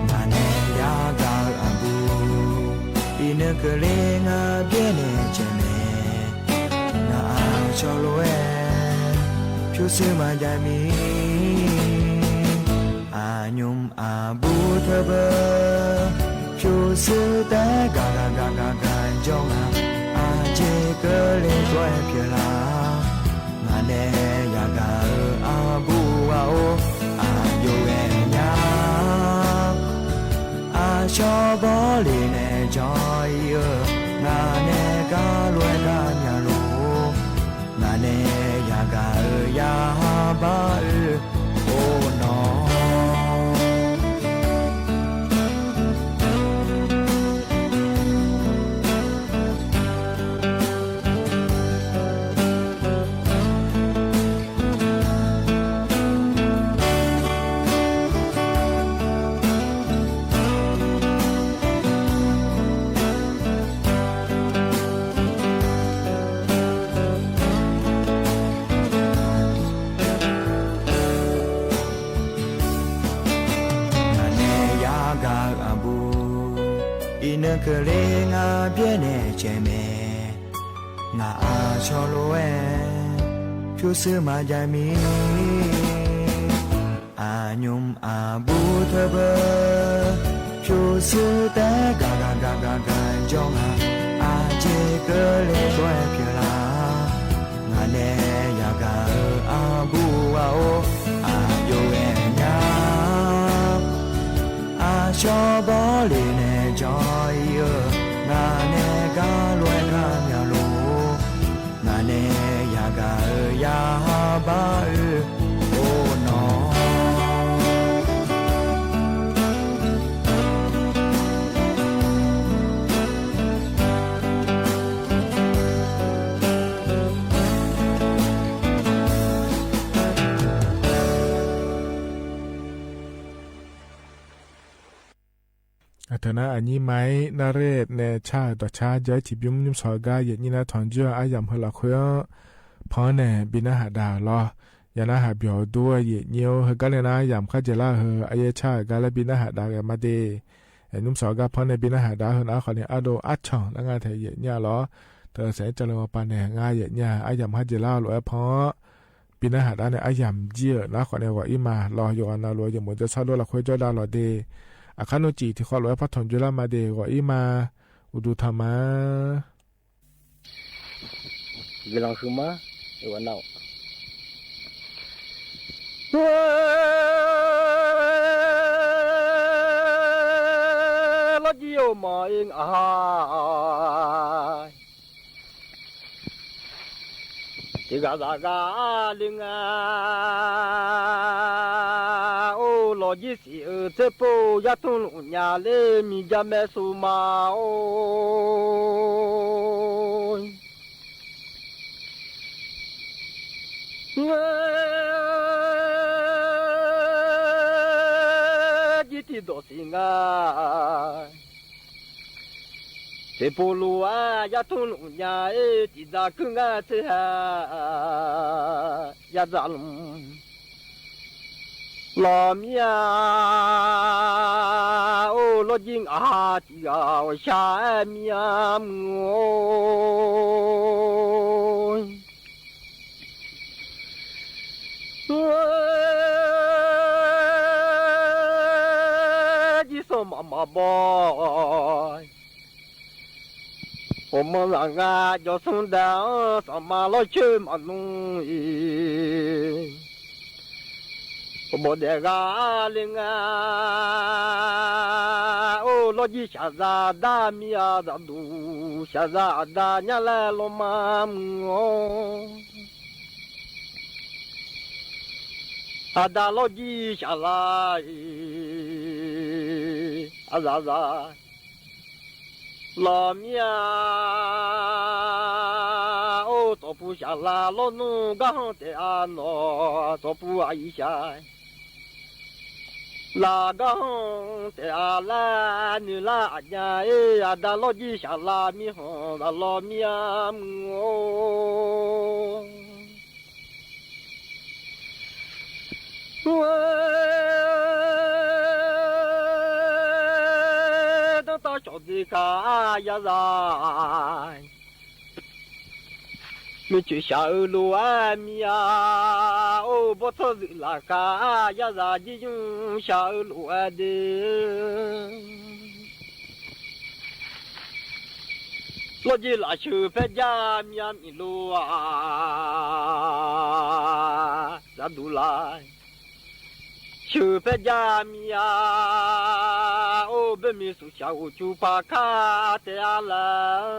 Ngaq nae yagaq-eu aqbur, iqnan keuvle ngar byaer nae caev mae. Ngaq-aq cawq lof-aer pyurshuir maqjav mir. Aqnymr aqbur teubeu pyurshuir taef-aer gaq gaq gaq gaq gaq jawr nga. Aqjeq keuvle dawr-aer pyeuf laf-a. Ngaq nae yagaq-euq aqbur ghaq-or, aqjox ghae nya. Aqshawr bawr le nae jawr-ir-eu, ngaq nae gar lof-aer gar myaq luf-or, ngaq nae yagaq-euq yarhar bar oe-or nawq. Ngaq nae yagaq-euq aqbur, iqnan keuvle ngar byaer nae caev mae. Ngaq aqcawq lof-aer pyurshuir maqjav mir. Aqnymr aqbur teubeu pyurshuir taef-aer gaq gaq gaq gaq gaq jawr nga. Aqjeq keuvle dawr-aer pyeuf laf-a. Ngaq nae yagaq-euq aqbur ghaq-or, aqjox ghae nya. Aqshawr bawr le nae jawr-ir-eu, ngaq nae gar lof-aer gar myaq luf-or, ngaq nae yagaq-euq yarhar bar oe-or nawq. Aqteu nar, aqnyir ma-ir nar ler nae car-euq dawqcar ja-aer tiqbymr nymr sawq-eu gar yaeqnyir nar tanqjoer-eu aryamq heu lafkhoer-anr pan-anr nae bi narhaq daq lawr. Yawnar haq byawq dur-eu yaeqnyir-or, heugar nae nar aryamq kharjeq lar-eu heu aryaer car-euq gar laer bi narhaq daq ghae ma de. Nymr sawq-eu gar pan-anr nae bi narhaq daq-eu heu nar khawf ni ardov arcanq nar nga tae yaeqnyir-a lawr. Teu saef-aer cavle-eu maqpav nae ngar yaeqnyir-a aryamq kharjeq lar-eu lof-aer pan-anr bi narhaq daq nae aryamq jir-euq nar khawf nae ghawq-ir ma lawr. Yawqghaq navluf-eu yawmuiq dawrsar dov lafkhoer jawrdav lawq de. Aqkar nmr cif tiqkhawv lof-aer par tanqjoer lar ma de. Ghawq-ir ma. Uqduq tanq ma. Guiqlanq huiqma. Lawrjir-eu maqir ngaq ha tiq ghaq zaq ghaq le nga. Or, lawqjir siq-euq tserpov yartmr lmq nya ler miqja maershuif ma-or. Jir tiqdawq siq nga. Tserpov lof-aer yartmr lmq nya-ir tiqdzaq kuir ngar tser ha. Yadzaq lmq lawqmir-a. Or, lawrjir ngaq ha tiq ghaq ghawqshaq-aer mir-a muiq-or. Jir sanqmaq maqbaw. Ghawqmanr zaq nga jawrsmr daef-anr sanqma lawrcoer maqnmr-iq. Bawq daef ghaq le nga. Or, lawrjir shaqzaq dar mir-a, zaqduq shaqzaq aqda nyar laer lawrma muiq-awr. Aqda lawrjir shaqlaq-iq, aqzaqzaq lawqmir-a. Or, tsawqpuq shaqlaq lawrnmr garhanr taef-a nawq, tsawqpuq aqyuif shaq laf garhanr taef-a laer noeqlar aqnya-ir, aqda lawrjir shaqlaq mirkhanq zaqlawq mir-a muiq-or. Danrtav cawqdzeq kaq-a yazaq. Coeqcoeq shaq-eu lof-aer mir-a. Or, bawrtsanr zuif lafkhav-aq, yarzaq jir nymr shaq-eu lof-aer de. Lawrjir lafsheuq paerjar mir-a, miq lo-aq, zaqduq la. Sheuq paerjar mir-a. Or, baermiq suqshaq ghoqcu paq kar taef-a laer.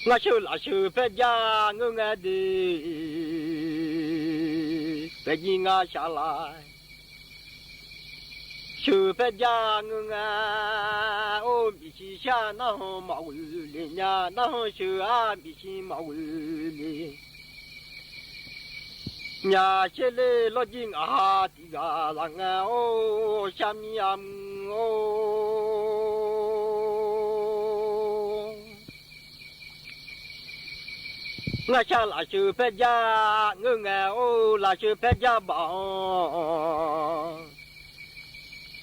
Ngar sheuq lafsheuq paerjar ngeur ngae de, paerjir ngar shaq la. Sheuq paerjar ngeur ngae, or, miqshi shar narhaq maqghoe le nya, narhaq sheuq-aq miqshi maqghoe le. Myaq sher ler lawrjir ngaq ha tiq ghaq laf ngae, or, shar mir-a mr-or. Ngar shar lafsheuq paerjar ngeur ngae, or, lafsheuq paerjar baf-anr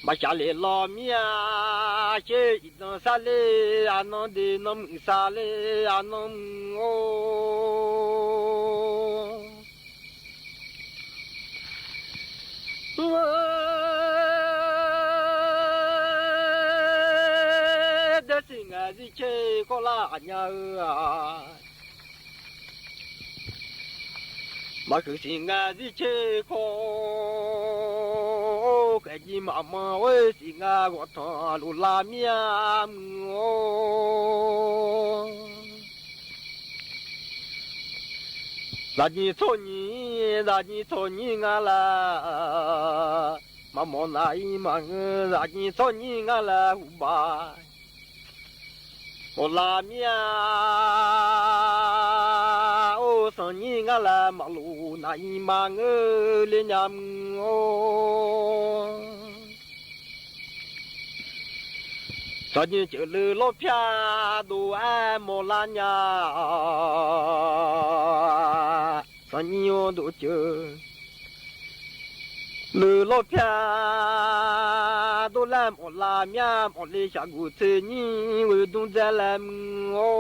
maqshaq lef law mir-a. Sher iqdan sar ler arnan de, nanmuiq sar ler arnan mr-or. Daefsiq ngae zirtser kawrlar aqnya-eu-aq, maqhuiq siq ngae zirtser kawr, khaeqjir maqmanr oer siq ngae ghawqtanq loflar mir-a mr-or. Zaqnyiq tsawrnyiq, zaqnyiq tsawrnyiq ngar laer maqmawf naq-ir maqngeur, zaqnyiq tsawrnyiq ngar laer huqbaf mawflar mir-a. Or, sanqnyiq ngar laer maqlof naq-ir maqngeur le nya mr-or. Sanqnyiq ceuf leu lawr pyar dov-aer mawflar nya. Sanqnyiq-or dov ceuf leu lawr pyar dov laer mawflar mir-a, mawfle shaqguq tser nyir ghoe dmr dzae laer mr-or.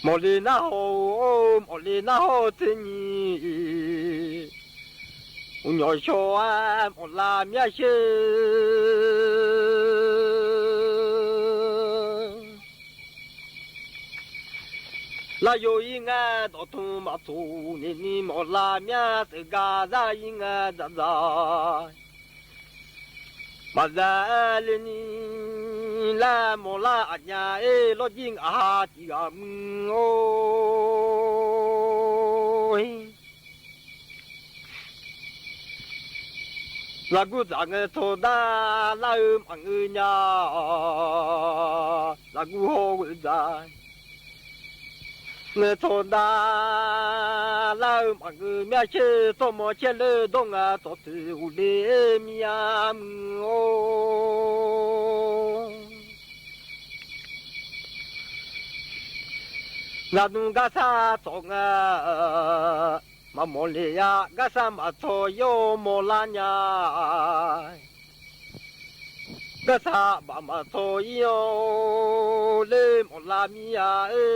Mawfle narhaq-or, mawfle narhaq-eu tser nyir uqnyawq shaw-aer mawflar mir-a sher. Lar yo-ir ngae dawqtmq maqtsoq ni ni mawflar mir-a, teugar zar-ir ngae dzaqdzaq maqza le ni laer mawflar aqnya-ir lawrjir ngaq ha tiq ghaq mr-or. Zaqguq dzaq ngae tsawq dar lar-eu maqngeur nya-awq. Zaqguq haw ghoe dzaq ngae tsawq dar lar-eu maqngeur mir-a sher, tsawrmawr caer ler dawr nga tsawq toeq uqle mir-a mr-or. Zaqdmq garsar tsawq nga maqmawf le-a, garsar maqtsawq-ir-awr mawflar nya. Garsar baf maqtsawq-ir-awr ler mawflar mir-a oer.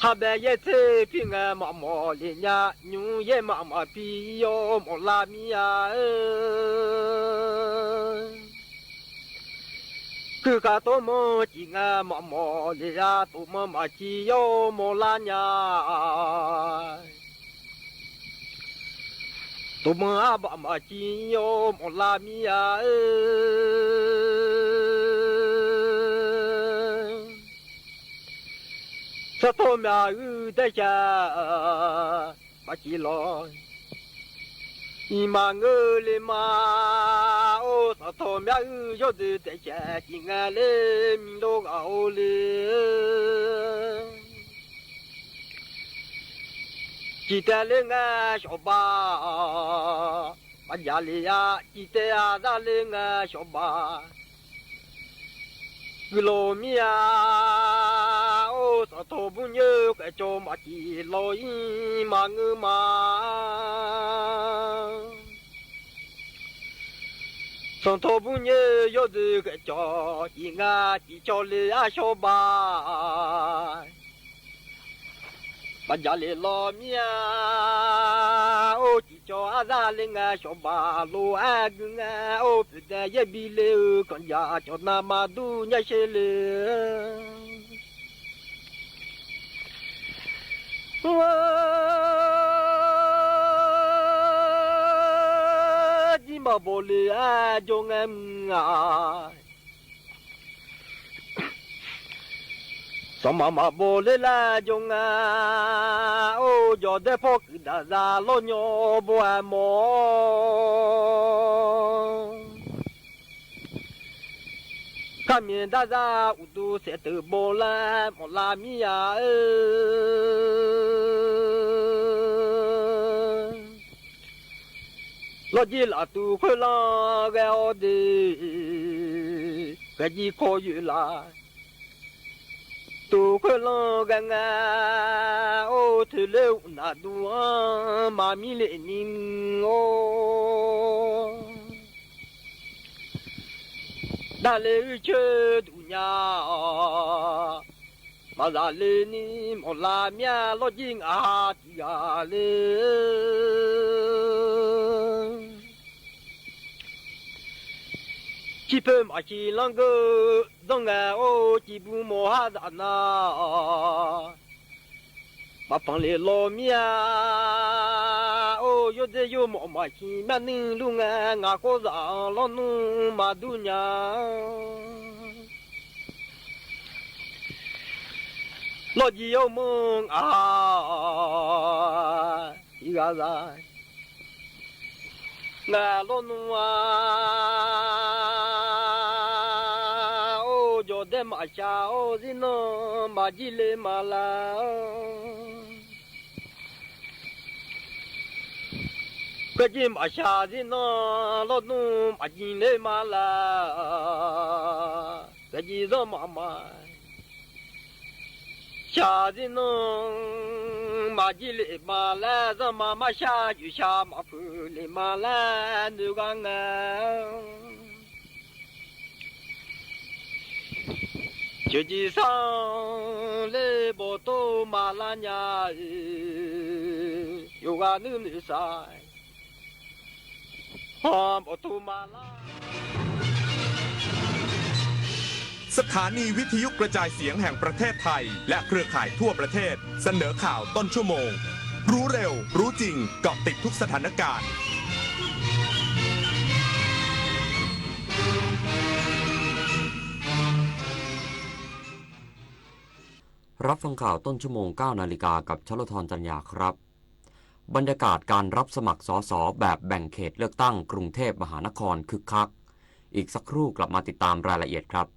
Kharbae yaer tser pir ngae maqmawf le nya, nymr yaer maqmaf pi-ir-awr mawflar mir-a oer. Kuirkhav tov manr ciq ngae maqmawf le-a, tov manr maqciv-awr mawflar nya. Tov manr arbaf maqciv-awr mawflar mir-a oer. Sartawv myaq uir daer shaq maqciv lawr. Iqmaf ngeur le ma. Or, sartawv myaq uir yawrdeuq taef shaq ciq ngae ler miqlo ghaq-or le. Ciq taev ler ngae shawqba maqjaq le-a, ciq taev-a zar ler ngae shawqba guiqlanq mir-a. Or, Sanqtawq bur nyoer khaeqcawq maqcif law-ir maqngeur ma. Sanqtawq bur nyoer yawdoer khaeqcawq cif nga, cif cawv le arshawr ba. Maqjaq lef law mir-a. Or, cif cawv arzar le ngae, shawq baq lof-aer gui ngae, or, poeqdae yaer bi le-eu kanqjaq cawq nav maqdur nyar sher le. Jir maqbaw le-aer jawr ngae mq-aq, sanqmaq maqbaw ler laer jawr ngae, or, jawqdaer pawr kuiqdaq za lawr nyawr baw-aer mawr-awr, kharmyaeq darzar uqduq saeqteuq baw laer mawflar mir-a-eu. Lawrjir laftuv khoerlanr ghae-awr de, ghae jir kawr yoeq laf. Tuv khoerlanr ghae ngae, or, toeqler uqnaq dur-anr maqmir le ni-or. Davle uir coer duq nya-awq. Maqzaq le ni mawflar mir-a, lawrjir ngaq ha tiq ghaq le. Cirpoer maqsiq lanr geur zanr ngae, or, civbur mawr har zaf nar-awq. Maqpanq lef law mir-a. Or, yawrdzer yawrmawf maqsiq myavnuiv lur ngae, ngaq khawr zaf-anr lawrnmr maqdur nya-a. Lawrjir yawrmanr ngaq ha-awq, tiq ghaq za. Ngaq lawrnmr-a. Or, jawqdaer maqshaq-awr zirnanr maqjir le ma lar-awr. Ghaejir maqshaq zirnanr lawrnmr maqjir le ma lar. Ghaejir zanrma ma shaq zirnanr maqjir le ma laer, zanrma marshar yoeqshaq maqpuq le ma laer noeq ghaq ngae. Coeqjir sar-anr ler bawqtov maqlar nya-iq, yawqghaq nuinoeq sar-anr bawqtov maqlar. สถานีวิทยุกระจายเสียงแห่งประเทศไทย และเครือข่ายทั่วประเทศ เสนอข่าวต้นชั่วโมง รู้เร็ว รู้จริง เกาะติดทุกสถานการณ์ รับฟังข่าวต้นชั่วโมง เก้านาฬิกา กับชลธร จันยาครับ บรรยากาศการรับสมัคร สส แบบแบ่งเขตเลือกตั้งกรุงเทพมหานครคึกคัก อีกสักครู่กลับมาติดตามรายละเอียดครับ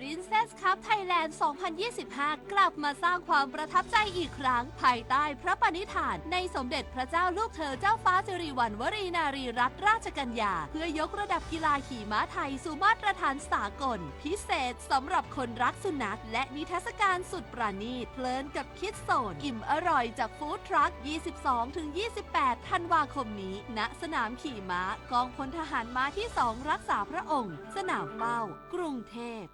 Princess Cup Thailand สองพันยี่สิบห้า กลับมาสร้างความประทับใจอีกครั้ง ภายใต้พระปณิธานในสมเด็จพระเจ้าลูกเธอเจ้าฟ้าสิริวัณวรีนารีรัตนราชกัญญา เพื่อยกระดับกีฬาขี่ม้าไทยสู่มาตรฐานสากล พิเศษสำหรับคนรักสุนัข และนิทรรศการสุดประณีต เพลินกับคิดโซน อิ่มอร่อยจากฟู้ดทรัค ยี่สิบสองถึงยี่สิบแปด ธันวาคมนี้ ณ สนามขี่ม้า กองพลทหารม้าที่สอง รักษาพระองค์ สนามเป้า กรุงเทพ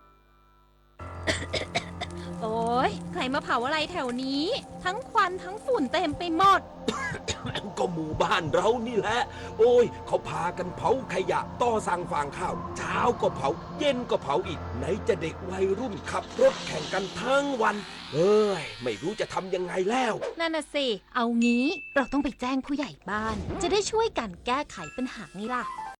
โอ๊ย ใครมาเผาอะไรแถวนี้ ทั้งควันทั้งฝุ่นเต็มไปหมด ก็หมู่บ้านเรานี่แหละ โอ๊ย เขาพากันเผาขยะต่อสั่งฟางข้าว เช้าก็เผา เย็นก็เผาอีก ไหนจะเด็กวัยรุ่นขับรถแข่งกันทั้งวัน เอ้ย ไม่รู้จะทำยังไงแล้ว นั่นน่ะสิ เอางี้ เราต้องไปแจ้งผู้ใหญ่บ้าน จะได้ช่วยกันแก้ไขปัญหาไงล่ะ